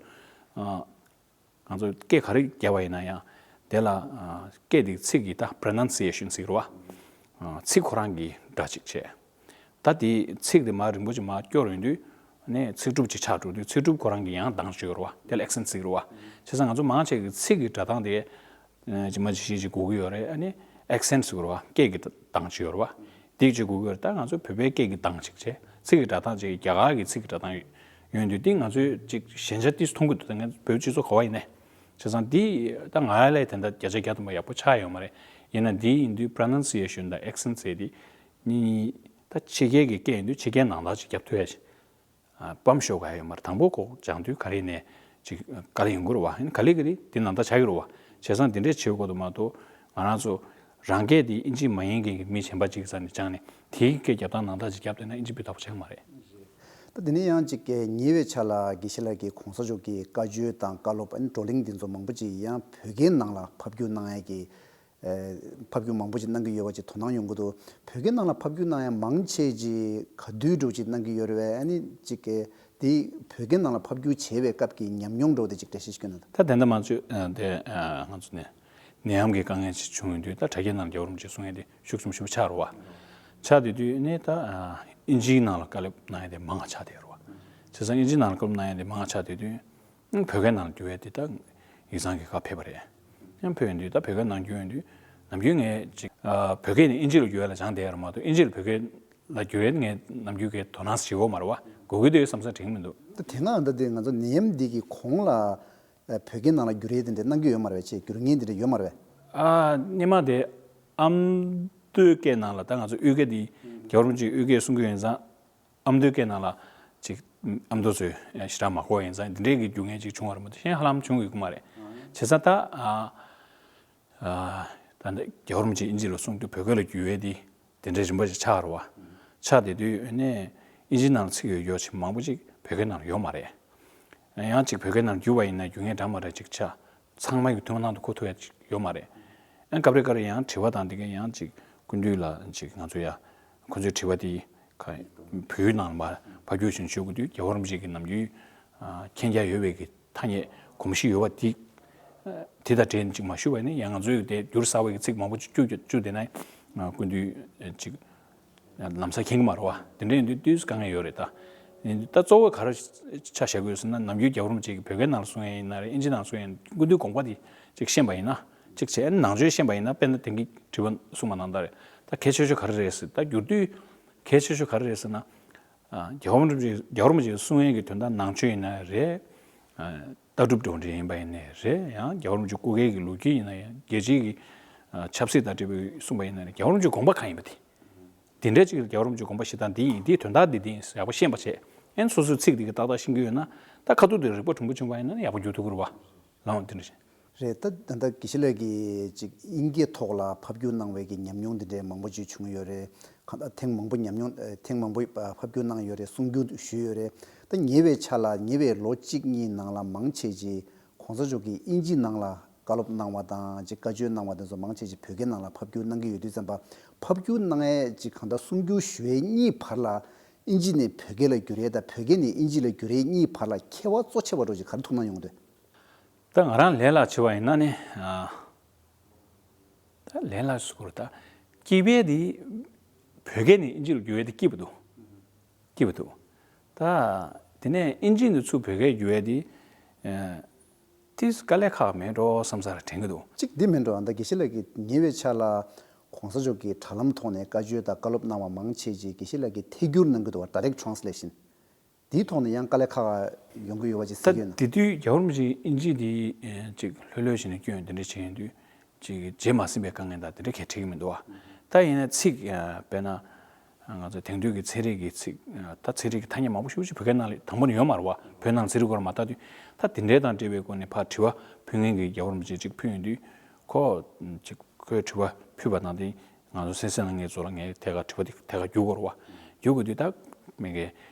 ང་ཚོ་སྐད་ག་རེ་རྒྱབ་པ་ཡིན་ན་ཡང་དེ་ལ་སྐད་དེ་ཚིག་གི་ད་པྲོ་ནན་སི་ཨེ་ཤན་ཟེར་གི་རེད་བ། ཚིག་ཁོ་རང་གི་སྒྲ་གཅིག་བྱས། ད་དེ་ཚིག་དེ་མར་རིང་པོ་ཅིག་མར་སྐྱོར་ཡོང་དུས། ནས་ཚིག་གྲུབ་ཅིག་ཆགས་འགྲོ་དུས་ཚིག་གྲུབ་ཁོ་རང་གི་ཡང་གདངས་ཅིག་ཡོད་རེད་བ། དེ་ལ་ཨེག་སེན་ཊི་ཟེར་གི་རེད་བ། བྱས་ཙང་ང་ཚོ་མང་ཆེ་གི་ཚིག་གི་སྒྲ་གདངས་དེ་ཇི་མ་ཇི་བཞིན་ཅིག་གོ་གི་ཡོད་རེད། ཨ་ནི་ཨེག་སེན་ཊི་ཟེར་གི་རེད་བ། སྐད་ཀྱི་གདངས་ཅིག་ཡོད་རེད་བ། དེ་ཅིག་གོ་གི་ཡོད་རེད། ད་ང་ཚོ་བོད་པའི་སྐད་ཀྱི་གདངས་ཅིག་བྱས། ཚིག་གི་སྒྲ་གདངས་ཅིག་རྒྱ་གར་གྱི་ཚིག་གི་སྒྲ་གདངས་ཡོད་དུས་དེ་ང་ཚོས་ཅིག་ཞན་ཆ་ཏིས་མཐོང་གི་འདུག་ད་ངས་བོད་སྤྱི་ཚོགས་ག་བ་ཡིན་ནའི། བྱས་ཙང་འདི་ད་ང་ལས་དེ་འདྲ་བརྒྱ་ཆ་བརྒྱ་ཐམ་པ་ཡག་པོ་ཆགས་ཡོད་མ་རེད། ཡིན་ན་འདི་ཡིན་དུས་པྲོ་ནན་སི་ཨེ་ཤན་དང་ཨེག་སེན་ཊི་ཟེར་དེ་གཉིས་ད་ཕྱི་རྒྱལ་གྱི་སྐད་ཡིན་དུས་ཕྱི་རྒྱལ་ནང་ལྟར་ཅིག་རྒྱབ་ཐུབ་ཡ་ཞིག་སྤམ་ཤོག་ག་ཡོད་མ་རེད། དང་པོ་ཁོ་སྦྱང་དུས་ག་རེ་ནས་ཅིག་དཀའ་ལས་ཡོང་གི་རེད་བ། ཡིན་ག་ལེ་ག་ལེ་དེ་ནང་ལྟར་ཆགས་ཀྱི་རེད་བ། བྱས་ཙང་དེ་འདྲས་བྱེད་དགོས་འདུག་མ་གཏོགས་ང་རང་ཚོ་རང་སྐད་དེ་ཨིན་ཇི་མ་ཡིན་མཁན་གྱི་མི་གཞན་པ་ཅིག་ས་ནས་སྦྱངས་ནས་དེའི་སྐད་རྒྱབ་སྟངས་ནང་ལྟར་ཅིག་རྒྱབ་བསྡད་ན་ཨིན་ཇི་དཔེ་དག་པོ་ཆགས་ཀྱི་མ་རེད། ད་དེ་ནས་ཡང་ཅིག་ཉེ་བའི་ཆར་ལ་དགེ་བཤེས་ལགས་ཀྱིས་གོང་ས་མཆོག་གི་བཀའ་ཆོས་དང་བཀའ་སློབ་ཨ་ནི་བགྲོ་གླེང་འདི་ཚོ་མང་པོ་ཅིག་ཡང་བོད་སྐད་ནང་ལ་ཕབ་བསྒྱུར་གནང་ཡས་ཀྱི་ཨ་ཕབ་བསྒྱུར་མང་པོ་ཅིག་གནང་གི་ཡོད་པ་ཅིག་དོ་སྣང་ཡོང་གི་འདུག་བོད་སྐད་ནང་ལ་ཕབ་བསྒྱུར་གནང་ཡ་མང་ཆེ་ཅིག་ག་དུས་འདྲ་ཅིག་གནང་གི་ཡོད་རེད་པས། ཨ་ནི་ཅིག་གི་དེ་བོད་སྐད་ནང་ལ་ཕབ་བསྒྱུར་བྱས་པའི་སྐབས་ཀྱི་ཉམས་མྱོང་འདྲ་དེ་ཅིག་འགྲེལ་བཤད་ཅིག་སྐྱོན་ན། ད་དེ་འདྲ་མ་བྱུང་། ཨ་དེ་ཨ་ང་ཚོ་ནས་ནད་ཡམས་ཀྱི་དཀའ་ངལ་ཅིག་བྱུང་ཡོང་དུས་ད་དྲ་རྒྱའི་ནང་རྒྱལ་བ་རིན་པོ་ཆེ་གསུང་ཡས་དེ་ཤུགས་ཆེན་པོ་ཆགས་རེད་བ། ཆགས་བསྡད་དུས་ནས་ད་ཨ་ཨིན་ཇིའི་ནང་ལ་བཀའ་སློབ་གནང་ཡས་དེ་མང་བ་ཆགས་བསྡད་རེད་བ། བྱས་ཙང་ཨིན་ཇིའི་ནང་ལ་བཀའ་སློབ་གནང་ཡས་དེ་མང་བ་ཆགས་བསྡད་དུས། བོད་སྐད་ནང་བསྒྱུར་བའི་དེ་དག་ཡིག་ཚང་གི་ཁ་ཕེབས་པ་རེད། ཡང་ཕེབས་ཡོང་དུས་ད་བོད་སྐད་ནང་བསྒྱུར་ཡོང་དུས་ནམ་རྒྱུན་ངས་ཅིག་ཨ་བོད་སྐད་ནས་ཨིན་ཇི་ལ་བསྒྱུར་ཡ་ལ་སྦྱངས་བསྡད་ཡོད་རེད་མ་གཏོགས་ཨིན་ཇི་ལ་བོད་སྐད་ལ་བསྒྱུར་ཡ་ངས་ནམ་རྒྱུན་གྱི་དོ་སྣང་བྱེད་ཀྱི་ཡོད་མ་རེད་བ། དགོས་ཀྱི་འདུག་བསམ་ས་དྲན་གྱི་མི་འདུག་ད་དེ་སྔ་ད་དེ་ང་ཚོ་ནད་ཡམས་འདི་གི་གོང་ལ་ཨ་བོད་སྐད་ནང་ལ་བསྒྱུར་ཡ་དེ་འདྲ་གནང་གི་ཡོད་མ་རེད་པས། ཅེས་བསྒྱུར་མཁན་དེ་འདྲ་ཡོད་མ་རེད་པས། ཨ་སྔོན་མ་དེ་ཨ་མདོའི་སྐད་ནང་ལ་ད་ང་ཚོ་དབུས་སྐད་འདི་རྒྱལ་བ་རིན་པོ་ཆེས་དབུས་སྐད་གསུང་གི་ཡོད་ཙང་། ཨ་མདོའི་སྐད་ནང་ལ་ཅིག་ཨ་མདོ་ཚོས་ཞེ་དྲག་མ་གོ་ཡིན་ཙང་འདི་འདྲའི་གི་རྒྱུ་ངན་ཅིག་བྱུང་བ་རེད་མ་གཏོགས་གཞན་ཧ་ལམ་བྱུང་ཡོད་ཀྱི་མ་རེད། བྱས་ཙང་ད་ཨ་ཨ་ད་ལྟ་རྒྱལ་བ་རིན་པོ་ཆེས་ཨིན་ཇི་ལ་གསུང་དུས་བོད་སྐད་ལ་བསྒྱུར་བའི་དེ་དེ་འདྲའི་རིམ་པ་ཞིག་ཆགས་རེད་བ། ཆགས་བསྡད་དུས་ཨ་ནི་ཨིན་ཇི་ནང་ལ་ཚིག་ཡོད་ཡོད་ཅིག་མང་པོ་ཅིག་བོད་སྐད་ནང་ལ་ཡོད་མ་རེད། ཡང་ཅིག་བོད་སྐད་ནང་བསྒྱུར་བ་ཡིན་ན་རྒྱུ་ངན་འདྲ་མ་འདྲ་ཅིག་ཆགས། ཚང་མ་གི་ཐུན་མོང་ནང་དུ་གོ་ཐུབ་ཡ་ཅིག་ཡོད་མ་རེད། ཨ་སྐབས་རེ་སྐབས་རེ་ཡང་དྲི་བ་དང་དེ་གའི་ཡང་ཅིག་སྐུ་མདུན་ལ་ཅིག་ང་ཚོ་ཡ་ཁོ་ཚོའི་དྲི་བ་དེ་ག་བོད་ཡིག་ནང་ལ་མར་ཕབ་བསྒྱུར་བྱས་ནས་ཞུ་དགོས་དུས་རྒྱལ་བ་རིན་པོ་ཆེ་གི་ནམ་རྒྱུན་ཨ་མཁྱེན་རྒྱ་ཡོད་པའི་གི་ཐ་སྙད་གོམས་གཤིས་ཡོད་པ་དེ་དེ་དང་འབྲེལ་ནས་ཅིག་མ་ཞུ་བ་ཡིན་ན་ཡང་ང་ཚོའི་དེ་འགྱུར་གསར་བའི་གི་ཚིག་མང་པོ་ཅིག་བཅུག་བཅུག་བསྡད་ན་སྐུ་མདུན་ཅིག་ལམ་སང་མཁྱེན་གྱི་མ་རེད་བ། དེ་འདྲ་ཡིན་དུས་ཏོག་ཙམ་དཀའ་ངལ་ཡོད་རེད་ད། ཡིན་དུས་ད་གཙོ་བོ་ག་རེ་ཆ་བཞག་དགོས་ཟེར་ན་ནམ་རྒྱུན་རྒྱལ་བ་རིན་པོ་ཆེ་གིས་བོད་སྐད་ནང་ལ་གསུང་ཡ་ཡིན་ན་རེད། ཨིན་ཇི་ནང་ལ་གསུང་ཡ་ཡིན་ན་སྐུ་མདུན་དགོངས་པ་དེ་ཅིག་བཤད་པ་ཡིན་ན་ཅིག་བྱས་ནང་ཆོས་བཤད་པ་ཡིན་ན་དཔེར་ན་དེང་གི་དྲི་བ་གསུངས་པ་ནང་ལྟར་རེད། ད་གལ་ཆེ་ཤོས་ག་རེ་རེད་ཟེར། ད་བསྒྱུར་དུས་གལ་ཆེ་ཤོས་ག་རེ་རེད་ཟེར་ན། ཨ་རྒྱལ་བ་རིན་པོ་ཆེ་རྒྱལ་བ་རིན་པོ་ཆེ་གསུང་ཡས་ཀྱི་དོན་དག་ནང་ཆོས་ཡིན་ན་རེད། ཨ་ལྟ་གྲུབ་འགྲོ་འདྲེན་ཡིན་པ་ཡིན་ནའི་རེད། ཡང་རྒྱལ་བ་རིན་པོ་ཆེ་སྐུ་སྒེར་གྱི་ལོ་རྒྱུས་ཡིན་ན་ཡང་རྒྱལ་སྤྱིའི་གི་ཨ་ཆབ་སྲིད་དང་འབྲེལ་བའི་གསུངས་པ་ཡིན་ན་རེད། རྒྱལ་བ་རིན་པོ་ཆེའི་དགོངས་པ་གང་ཡིན་པ་དེ། དེ་འདྲའི་ཅིག་རྒྱལ་བ་རིན་པོ་ཆེའི་དགོངས་པ་བཞེས་སྟངས་འདི་ཡིན། འདིའི་དོན་དག་འདི་འདི་ཡིན་ཟེར་ཡག་པོ་ཤེས་པ་བྱས། ཨེ་སོ་སོའི་ཚིག་འདི་གི་ཏག་ཏག་ཤེས་ཀྱི་ཡོད་ན་ད་ཁ་ཐུག་དེ་རིག་པ་གྲུང་པོ་བྱུང་བ་ཡིན་ན་ཡག་པོ་འགྱུར་ཐུབ་ཀྱི་རེད་བ། ལའང་དེ་འདྲ་བྱས། རེད། ད་ད་ལྟ་དགེ་བཤེས་ལགས་ཀྱིས་ཅིག་དབྱིན་སྐད་ཐོག་ལ་ཕབ་བསྒྱུར་གནང་བའི་གི་ཉམས་མྱོང་འདི་འདྲའི་མང་པོ་ཅིག་བྱུང་ཡོད་རེད། གང་ལྟར་ཐེངས་མང་པོ་ཉམས་མྱོང་ཨ་ཐེངས་མང་པོ་ཕབ་བསྒྱུར་གནང་ཡོད་རེད། གསུང་བསྒྱུར་ཞུས་ཡོད་རེད། ད་ཉེ་བའི་ཆར་ལ་ཉེ་བའི་ལོ་གཅིག་གཉིས་ནང་ལ་མང་ཆེ་ཅིག་གོང་ས་མཆོག་གིས་དབྱིན་ཇི་ནང་ལ་བཀའ་སློབ་གནང་བ་དང་ཅིག་བཀའ་ཆོས་གནང་བ་དེ་ཚོ་མང་ཆེ་ཅིག་བོད་སྐད་ནང་ལ་ཕབ་བསྒྱུར་གནང་གི་ཡོད་དུས་ཙམ་པ། ཕབ་བསྒྱུར་གནང་ཡས་ཅིག་གང་ལྟར་གསུང་བསྒྱུར་ཞུ་ཡས་གཉིས་བར་ལ་དབྱིན་ཇི་ནས་བོད་སྐད་ལ་བསྒྱུར་ཡས་དང་བོད་སྐད་ནས་དབྱིན་ཇི་ལ་བསྒྱུར་ཡས་གཉིས་བར་ལ་ཁྱད་པར་གཙོ་ཆེ་བ་འདྲ་ཅིག་ག་རེ་མཐོང་སྣང་ཡོང་གི་འདུག་ད་ང་རང་ལས་སླ་བྱས་པ་ཡིན་ན་ནི། ཨ་ད་ལས་སླ་ཟེར་དགོས་རེད་ད། སྐྱིད་པའི་དེ་བོད་སྐད་ནས་དབྱིན་ཇི་ལ་བསྒྱུར་ཡས་དེ་སྐྱིད་པ་འདུག་སྐྱིད་པ་འདུག་ད་དེ་ནས་དབྱིན་ཇི་ནས་ཚུར་བོད་སྐད་བསྒྱུར་ཡས་དེ། ཨ་ཏིས་དཀའ་ལས་ཁག་མེད་འགྲོ་བསམ་ས་རེ་དྲན་གྱི་འདུག་གཅིག་འདི་མིན་འགྲོ། ད་དགེ་བཤེས་ལགས་ཀྱིས་ཉེ་བའི་ཆར་ལ་གོང་ས་མཆོག་གིས་དྲ་ལམ་ཐོག་ནས་བཀའ་ཆོས་དང་བཀའ་སློབ་གནང་བ་མང་ཆེ་ཅིག་དགེ་བཤེས་ལགས་ཀྱིས་ཐད་སྒྱུར་གནང་གི་འདུག་བ། Direct Translation། དེའི་ཐོག་ནས་ཡང་དཀའ་ལས་ཁག་ཡོང་གི་ཡོད་པ་ཅིག་གསལ་ད་གྱི་ཡོད་ན། དེ་དུས་རྒྱལ་བ་རིན་པོ་ཆེས་དབྱིན་ཇི་དེ་ཨེ་ཅིག་ལྷོད་ལྷོད་བྱས་ནས་སྐྱོན་དེ་འདྲ་བྱས་ཡོང་དུས་ཅིག་བརྗེད་མ་ཟིན་པའི་དཀའ་ངལ་དང་དེ་འདྲ་གས་འཕྲད་ཀྱི་མི་འདུག་བ། ད་ཡིན་ན་ཚིག་ཨ་དཔེར་ན་ང་ཚོ་དེང་དུས་ཀྱི་ཚན་རིག་གི་ཚིག་ཨ་ད་ཚན་རིག་གི་ཐ་སྙད་མང་པོ་ཞེ་པོ་ཅིག་བོད་སྐད་ནང་ལ་དང་པོ་ནས་ཡོད་མ་རེད་བ། བོད་ནང་ཚན་རིག་སྐོར་མ་བལྟ་དུས་ད་དེ་འདྲའི་དང་འབྲེལ་བའི་སྒོ་ནས་ཕར་དྲི་བ་ཕུལ་མཁན་གྱི་རྒྱལ་བ་རིན་པོ་ཆེ་ཅིག་ཕུལ་ཡོང་དུས་ཁོ་ཅིག་ཁོས་དྲི་བ་ཕུལ་བ་ནང་དེ་ང་ཚོ་སེམས་སེམས་ལ་ངས་ཚོ་ལ་ངས་ཐད་ཀར་དྲི་བ་དེ་ཐད་ཀར་བསྒྱུར་དགོས་རེད་བ། བསྒྱུར་དགོས་དུས་ད་མི་གི་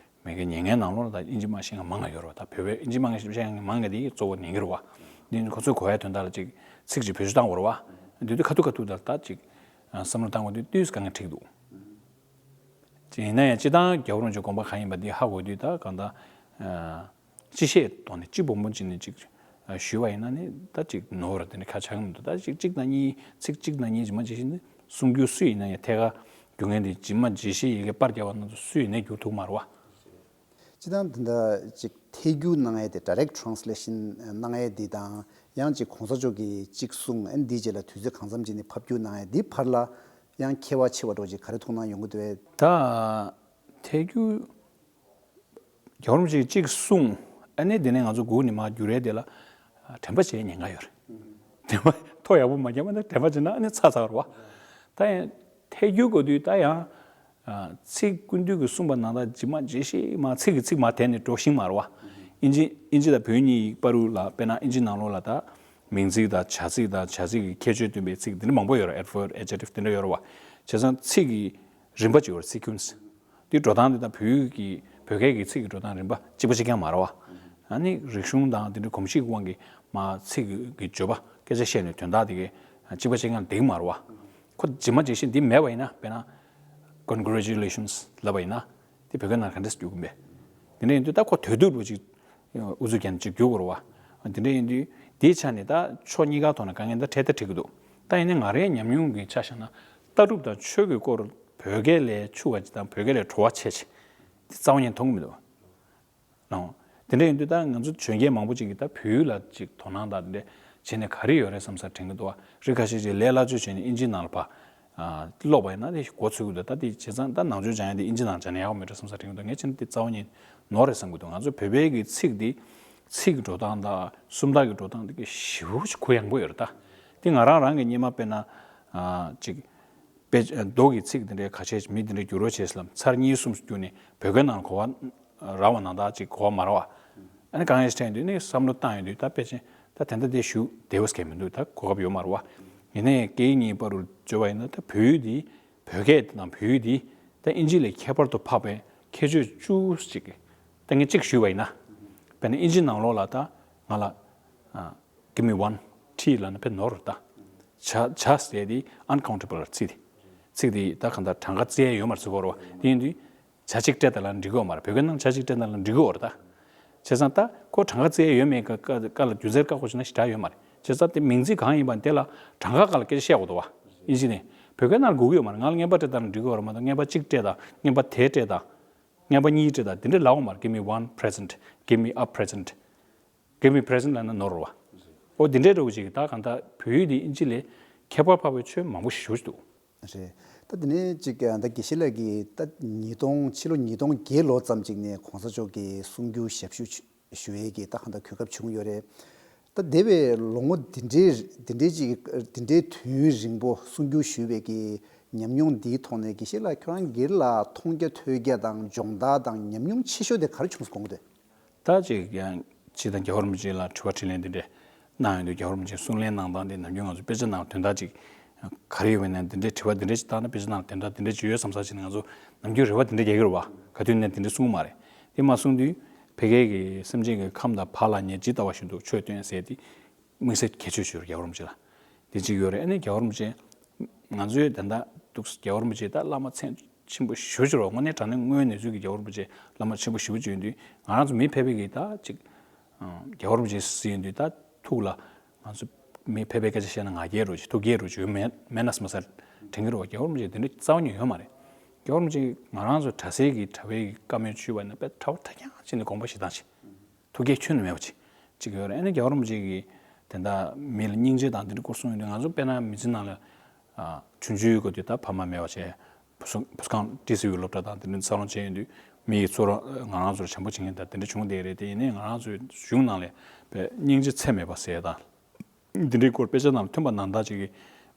མི་གི་ཉན་མཁན་ནང་ལོགས་ལ་ད་དབྱིན་ཇི་མ་ཤེས་མཁན་མང་ང་ཡོད་རེད་བ། ད་བོད་པའི་དབྱིན་ཇི་མ་ཤེས་མཁན་མང་ང་དེ་གཙོ་བོ་ཉན་གི་རེད་བ། འདི་ཁོ་ཚོས་གོ་ཡ་དོན་དག་ལ་ཅིག་ཚིག་ཅིག་བེད་སྤྱོད་བཏང་དགོས་རེད་བ། དེ་དུས་ཁ་ཐུག་ཁ་ཐུག་ད་ད་ཅིག་བསམ་བློ་བཏང་དགོས་དུས་ཏོག་ཙམ་དཀའ་ངལ་འཕྲད་ཀྱི་འདུག་ཅིག་ཡིན་ན་ཡང་སྤྱིར་བཏང་རྒྱལ་བ་རིན་པོ་ཆེའི་དགོངས་པ་གང་ཡིན་པ་འདི་ཧ་གོ་དུས་ད་གང་ལྟར་སྤྱི་བཤད་ཐོག་ནས་སྤྱི་སྦོམ་སྦོམ་ཅིག་ནས་ཅིག་ཞུས་པ་ཡིན་ན་ནི་ད་ཅིག་ནོར་བ་དེ་འདྲ་ཁ་ཆགས་ཀྱི་མི་འདུག་ད་ཅིག་གཅིག་དང་གཉིས་ཚིག་གཅིག་དང་གཉིས་ཇི་མ་ཇི་བཞིན་ནི་གསུང་རྒྱུ་སུ་ཡིན་ན་ཡང་ཐད་ཀར་རྒྱུ་མཚན་དེ་ཇི་མ་ཇི་བཞིན་ཡི་གེ་པར་རྒྱབ་པ་ན་ཚོ་སུ་ཡིན་ནའི་བསྒྱུར་ཐུབ་མ་རེད་བ། སྤྱིར་བཏང་འདི་འདྲ་ཅིག་ཐད་སྒྱུར་གནང་ཡས་དེ། direct translation གནང་ཡས་འདི་དང་། ཡང་ཅིག་གོང་ས་མཆོག་གིས་གཅིག་གསུངས། ཨ་ནི་འདིའི་རྗེས་ལ་དུས་ཚོད་གང་འཚམ་ཅིག་ནས་ཕབ་སྒྱུར་གནང་ཡས་འདི་བར་ལ་ཡང་ཁྱད་པར་ཕྱེ་བ་འདྲ་ཅིག་ག་རེ་མཐོང་སྣང་ཡོང་གི་འདུག་གས། ད་ཐད་སྒྱུར། རྒྱལ་བ་རིན་པོ་ཆེས་གཅིག་གསུངས། ཨ་ནི་དེ་ནས་ང་ཚོ་སྒུག་ནས་མར་བསྒྱུར་ཡས་དེ་ལ་དྲན་པ་བྱེད་ཉེན་ཁ་ཡོད་རེད། དྲན་པ་ཐོ་ཡག་པོ་མ་བརྒྱབ་པ་ན། དྲན་པ་བྱེད་ན་ཨ་ནི་ཚར་ཚར་བ་རེད་པ། ད་ཡང་ཐད་སྒྱུར་དགོས་དུས་ད་ཡང་ཚིག་ཀུན་བཏུས་ཀྱིས་གསུངས་པ་ནང་ལྟར་ཇི་མ་ཇི་བཞིན་མར་ཚིག་གིས་ཚིག་མར་དེད་ནས་འགྲོ་ཤེས་མ་རེད་པ། ཨིན་ཇི་ཨིན་ཇི་དང་བོད་གཉིས་བར་ལ་དཔེར་ན་ཨིན་ཇི་ནང་ལོགས་ལ་ད་མིང་ཚིག་དང་བྱ་ཚིག་དང་བྱ་ཚིག་གི་ཁྱད་ཆོས་སྟོན་པའི་ཚིག་དེ་འདྲ་མང་པོ་ཡོད་རེད། adverb, adjective དེ་འདྲ་ཡོད་རེད་པ། བྱས་ཙང་ཚིག་གི་རིམ་པ་ཅིག་ཡོད་རེད། sequence། དེ་འགྲོ་སྟངས་དེ་དང་བོད་ཀྱི་བོད་སྐད་ཀྱི་ཚིག་གི་འགྲོ་སྟངས་རིམ་པ་གཅིག་པ་གཅིག་རྐྱང་མ་རེད་པ། ཨ་ནི་རིག་གཞུང་དང་དེ་འདྲའི་གོམས་གཤིས་ཀྱི་དབང་གིས་མར་ཚིག་གི་བརྗོད་པ། སྐད་ཆ་བཤད་ནས་དོན་དག་དེ་གའི་གཅིག་པ་གཅིག་རྐྱང་འགྲིག་མ་རེད་པ། ཁོ་ཇི་མ་ཇི་བཞིན་འདི་མེད་པ་ཡིན་ན། དཔེར་ན་congratulations ལབ་པ་ཡིན་ན། དེ་བོད་སྐད་ནང་ག་འདྲས་བསྒྱུར་གྱི་མེད། དེ་འདྲ་ཡིན་དུས་ད་ཁོ་དོད་དོད་པོ་ཅིག་ཨུ་ཚུགས་བརྒྱབ་ནས་ཅིག་བསྒྱུར་དགོས་རེད་པ། དེ་འདྲ་ཡིན་དུས་དེའི་ཆ་ནས་ད་ཕྱོགས་གཉིས་ཀ་ཐོག་ནས་དཀའ་ངལ་འདི་འཕྲད། ད་འགྲིག་གི་འདུག་ད་ཡིན་ནའི་ང་རའི་ཉམས་མྱོང་གི་ཆ་བཞག་ན། ལྟ་གྲུབ་དང་ཆོས་ཀྱི་སྐོར་བོད་སྐད་ལས་ཕྱུག་པ་ཅིག་དང་བོད་སྐད་ལས་བྲོ་བ་ཆེ་ཆེ་དེ་རྩ་བ་ཉིད་མཐོང་གི་མི་འདུག་པ། ལགས། དེ་འདྲ་ཡིན་དུས་ད་ང་ཚོ་གཞོན་སྐྱེས་མང་པོ་ཅིག་གིས་ད་བོད་ཡིག་ལ་ཅིག་དོ་སྣང་དང་དེ་འདྲ་བྱས་ནས་ག་རེ་ཡོད་རེད་བསམ་ས་དྲན་གྱི་འདུག་པ། རིགས་ཁ་ཤས་ཅིག་ལས་སླ་བཅོས་བྱས་ནས་ཨིན་ཇི་ནང་ལ་ཕར་ཨ་ཀློག་པ་ཡིན་ན་དེ་མགོ་ཚོད་ཀྱི་འདུག་ད་དེ་བྱས་ཙང་ད་ནང་ཆོས་སྦྱང་ཡ་དེ་ཨིན་ཇི་ནང་སྦྱང་ན་ཡག་པོ་མེད་འགྲོ་བསམ་ས་དྲན་གྱི་འདུག་ངས་བྱས་ན་དེ་རྩ་བ་ཉིད་ནོར་རེད་བསམ་གྱི་འདུག་ང་ཚོ་བོད་པའི་གི་ཚིག་འདི། ཚིག་གི་འགྲོ་སྟངས་དང་སུམ་རྟགས་ཀྱི་འགྲོ་སྟངས་འདི་གི་ཞེ་པོ་ཅིག་གུ་ཡངས་པོ་ཡོད་རེད་ད། དེ་ང་རང་རང་གི་སྔོན་མ་དཔེར་ན་ཨ་ཅིག་དཔེ་མདོ་གི་ཚིག་དེ་འདྲའི་ཁ་ཤས་མི་དེ་འདྲ་བསྒྱུར་རོགས་བྱེད་ཟེར་ལབ། ཚར་གཉིས་གསུམ་བསྒྱུར་ནས་བོད་སྐད་ནང་གོ་བ་རག་པ་ནང་ལྟར་ཅིག་གོ་བ་མ་རག་པ། ཨ་ནི་དཀའ་ངལ་ཞིག་འཕྲད་ཡོང་དུས་ནི་བསམ་བློ་བཏང་ཡོང་དུས། ད་དཔེ་ཅན་ད་དེ་འདྲ་དེ་ཞུ་བདེ་བོ་ཟེར་མཁན་མི་འདུག་ད་གོ་སྐབས་ཡོད་མ་རེད་པ། ཡིན་ནའི་སྐད་ཡིག་གཉིས་བར་དུ་བརྗོད་པ་ཡིན་ན། ད་བོད་ཡིག་འདི་བོད་སྐད་དང་བོད་ཡིག་འདི་ད་ཨིན་ཇི་ལས་ཁྱད་པར་དུ་འཕགས་པའི་ཁྱད་ཆོས་བཅུ་ཅིག་ད་ངས་གཅིག་ཞུས་པ་ཡིན་ན། དཔེར་ན་ཨིན་ཇི་ནང་ལོགས་ལ་ད་ང་ལ་ཨ། Give me one tea ལབ་ན་དཔེ་ནོར་རེད་ད། བྱ་བྱ་ཟེར་དེ་uncountable རེད། ཚིག་དེ་ཚིག་དེ་ད་གང་ལྟར་གྲངས་ཀ་བརྩི་ཡ་ཡོད་མ་རེད་ཟེར་གྱི་ཡོད་རེད་པ། དེ་ཡིན་དུས་བྱ་གཅིག་སྤྲད་དང་ལབ་ན་འགྲིག་གི་ཡོད་མ་རེད། བོད་སྐད་ནང་བྱ་གཅིག་སྤྲད་དང་ལབ་ན་འགྲིག་གི་ཡོད་རེད་ད། བྱས་ཙང་ད་ཁོ་གྲངས་ཀ་བརྩི་ཡ་ཡོད་མེད་ཀ་ཀ་ཀ་ལ་རྒྱུ་མཚན་བཀག་དགོས་བྱུང་ན་ཞེ་དྲག་ཡོད་མ་རེད། བྱས་ཙང་དེ་མིང་ཚིག་གང་ཡིན་པ་དེ་ལ་གྲངས་ཀ་སྒང་ལ་སྐད་ཆ་བཤད་དགོས་འདུག་པ། ཨིན་ཇི་ནས། བོད་སྐད་ནང་ལ་དགོས་ཀྱི་ཡོད་མ་རེད། ང་ལ་རྔན་པ་སྤྲད་དང་ལབ་ན་འགྲིག་གི་ཡོད་རེད་མ་གཏོགས། རྔན་པ་གཅིག་སྤྲད་དང་། རྔན་པ་གཉིས་སྤྲད་དང་། རྔན་པ་གཉིས་སྤྲད་དང་དེ་འདྲ་ལབ་ཡོད་མ་རེད། Give me one present, give me a present, give me present ལབ་ན་ནོར་རེད་པ། ཨོ་དེ་འདྲའི་འདྲ་བོ་ཅིག་ད་གང་ལྟར་བོད་ཡིག་དེ་ཨིན་ཇི་ལས་ཁྱད་པར་འཕགས་པའི་ཆོས་མང་པོ་ཞེ་པོ་ཅིག་འདུག་རེད། ད་དེ་ནས་ཅིག་ད་དགེ་བཤེས་ལགས་ཀྱིས་ད་ཉིས་སྟོང་ཕྱི་ལོ་ཉིས་སྟོང་བརྒྱད་ལོ་ཙམ་ཅིག་ནས་གོང་ས་མཆོག་གི་གསུང་སྒྱུར་ཞབས་ཞུ་ཞུ་ཡས་ཀྱི་ད་གང་ལྟར་གོ་སྐབས་བྱུང་ཡོད་རེད། ད་འདས་པའི་ལོ་ངོ་འདི་འདྲའི་འདི་འདྲའི་ཅིག་འདི་འདྲའི་དུས་ཡུན་རིང་པོ་གསུང་སྒྱུར་ཞུས་པའི་གི་ཉམས་མྱོང་འདིའི་ཐོག་ནས་དགེ་བཤེས་ལགས་ཁྱོད་རང་སྒེར་ལ་མཐོང་རྒྱ་ཐོས་རྒྱ་དང་སྦྱོང་བརྡར་དང་ཉམས་མྱོང་ཆེ་ཤོས་དེ་ག་རེ་བྱུང་སོང་དགོངས་འདུག་ད་ཅིག་ཡང་སྤྱིར་བཏང་རྒྱལ་བ་རིན་པོ་ཆེ་ལ་དྲི་བ་དྲིས་ལན་འདི་འདྲས་གནང་ཡོང་དུས། རྒྱལ་བ་རིན་པོ་ཆེས་གསུང་གླེང་གནང་སྟངས་དེ་ནམ་རྒྱུན་ང་ཚོ་དཔེ་ཆ་ནང་དོན་དག་ཅིག་ག་རེ་ཡོད་པ་ཡིན་ན་འདི་འདྲའི་དྲི་བ་འདི་འདྲས་ཅིག་བཏང་ན་དཔེ་ཆ་ནང་དོན་དག་འདི་འདྲས་ཅིག་ཡོད་བསམ་བསམ་བྱས་ནས་ང་ཚོ་ནམ་རྒྱུན་རེ་བ་འདི་འདྲས་རྒྱག་གི་རེད་པ། ག་དུས་ནས་འདི་འདྲས་གསུང་གི་མ་རེད། དེ་མ་གསུངས་དུས་ཕ་གི་གི་སེམས་ཅན་གྱི་ཁམས་དང་བག་ལ་ཉལ་ཇི་ལྟ་བ་བཞིན་དུ་ཆོས་སྟོན་ཟེར་དེ་དམིགས་བསལ་གྱི་ཁྱད་ཆོས་ཤིག་ཡོད་རེད། རྒྱལ་བ་རིན་པོ་ཆེ་ལ་དེ་གཅིག་ཡོད་རེད། ཨ་ནི་རྒྱལ་བ་རིན་པོ་ཆེ་ང་ཚོའི་ད་ལྟ་འདུག་རྒྱལ་བ་རིན་པོ་ཆེ་ད་བླ་མ་མཚན་ཆེན་པོ་ཞེ་པོ་ཅིག་རེད་པ། དངོས་གནས་དྲང་གནས་དངོས་ཡོད་གནས་ཚུལ་གྱི་རྒྱལ་བ་རིན་པོ་ཆེ་བླ་མ་ཆེན་པོ་ཞེ་པོ་ཅིག་ཡིན་དུས། ང་རང་ཚོ་མི་ཕལ་པའི་གི་ད་ཅིག་རྒྱལ་བ་རིན་པོ་ཆེ་ཟེར་ཡོང་དུས་ད་ཐུགས་ལ་ང་ཚོ་མི་ཕལ་པའི་སྐད་ཆ་བཤད་ན་ང་རྒྱལ་རུ་ཅིག་ཐུགས་རྒྱལ་རུ་ཅིག་ཡོད་མེད་མེད་ན་བསམ་ས་དྲན་གྱི་རེད་པ། རྒྱལ་བ་རིན་པོ་ཆེ་དེ་འདྲ་རྩ་བ་ཉིད་ཡོད་མ་རེད། རྒྱལ་བ་རིན་པོ་ཆེ་ང་རང་ཚོ་གྲྭ་སའི་གི་གྲྭ་པའི་གི་བཀའ་མོལ་ཞུས་པ་ཡིན་ན་དཔེ་གྲྭ་པ་གྲྭ་རྐྱང་བྱས་ནས་དགོངས་པ་བཞེས་སྟངས་ཤིག་ཐུགས་རྒྱལ་ཁྱོན་ནས་མེད་པ་ཅིག་ཅིག་ཡོད་རེད། ཨ་ནི་རྒྱལ་བ་རིན་པོ་ཆེ་གིས་དེ་འདྲ་མི་ལ་སྙིང་རྗེ་དང་དེ་འདྲ་སྐོར་གསུངས་ཡོང་དུས། ང་ཚོ་དཔེར་ན་མི་ཚེ་ནང་ལ་ཨ་ཆུང་ཆུང་གི་སྐབས་དུས་ད་ཕ་མ་མེད་པ་བྱས། བུ་སྐང་ཏི་སི་ཝི་སློབ་གྲྭ་དང་དེ་འདྲ་འཚར་ལོངས་བྱས་ཡོང་དུས། མི་ཡི་ཚོར་བ་ང་རང་ཚོར་བྱམས་པོ་བྱེད་མཁན་དང་དེ་འདྲ་བྱུང་བསྡད་རེད། དེ་ཡིན་ནའི་ང་རང་ཚོའི་གཞུང་ནང་ལ་དཔེ་སྙིང་རྗེ་ཚད་མེད་པ་ཟེར་དང་། འདི་འདྲའི་སྐོར་དཔེ་ཆ་ནང་ཐོན་པ་ནང་ལྟར་ཅིག་གི་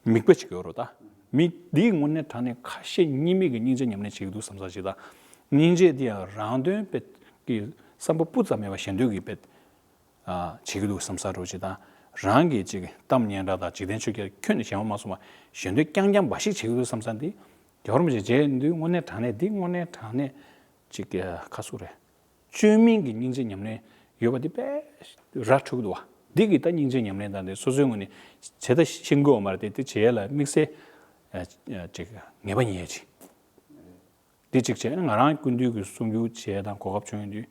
མིག་དཔེ་ཅིག་ཡོད་རེད་ད། མི་འདིས་དངོས་གནས་དྲང་གནས་ཁ་ཞེ་གཉིས་མེད་ཀྱི་སྙིང་རྗེ་ཉམས་ལེན་བྱེད་ཀྱི་འདུག་བསམ་ས་ཅིག་དང་། སྙིང་རྗེ་འདི་ཡང་རང་དོན་དཔེ་གི་བསམ་པ་སྤུ་ཙམ་མེད་པ་གཞན་དོན་གྱི་དཔེ་ཨ་བྱེད་ཀྱི་འདུག་བསམ་ས་འདྲ་ཅིག་དང་། རང་གི་ཅིག་གཏམ་སྙན་གྲགས་དང་འཇིག་རྟེན་ཆོས་བརྒྱད་ཁྱོན་ནས་ཞེན་པ་མ་བྱུང་བ་གཞན་དོན་རྐྱང་རྐྱང་འབའ་ཞིག་བྱེད་ཀྱི་འདུག་བསམ་ས་འདི། རྒྱལ་བ་རིན་པོ་ཆེ་མཇལ་དུས་དངོས་གནས་དྲང་གནས་འདི་དངོས་གནས་དྲང་གནས་ཅིག་ག་སུ་རེད། བཅོས་མིན་གྱི་སྙིང་རྗེ་ཉམས་ལེན་ཡོད་པ་འདི་དཔེ་ར་འཕྲོད་ཀྱི་འདུག་བ། འདི་གི་ད་སྙིང་རྗེ་ཉམས་ལེན་དང་དེ་སོ་སོའི་ངོས་ནས་བྱེད་ད་ཤེས་ཀྱི་ཡོད་མ་རེད་དེ། དེ་བྱེད་ཡ་ལ་དམིགས་བསལ་ཨ་ཨ་ཅིག་ངེས་པ་རྙེད་ཡ་ཅིག་འདི་གཅིག་བྱས་ན་ང་རང་སྐུ་མདུན་གྱི་གསུང་སྒྱུར་བྱས་དང་གོ་སྐབས་བྱུང་ཡོང་དུས།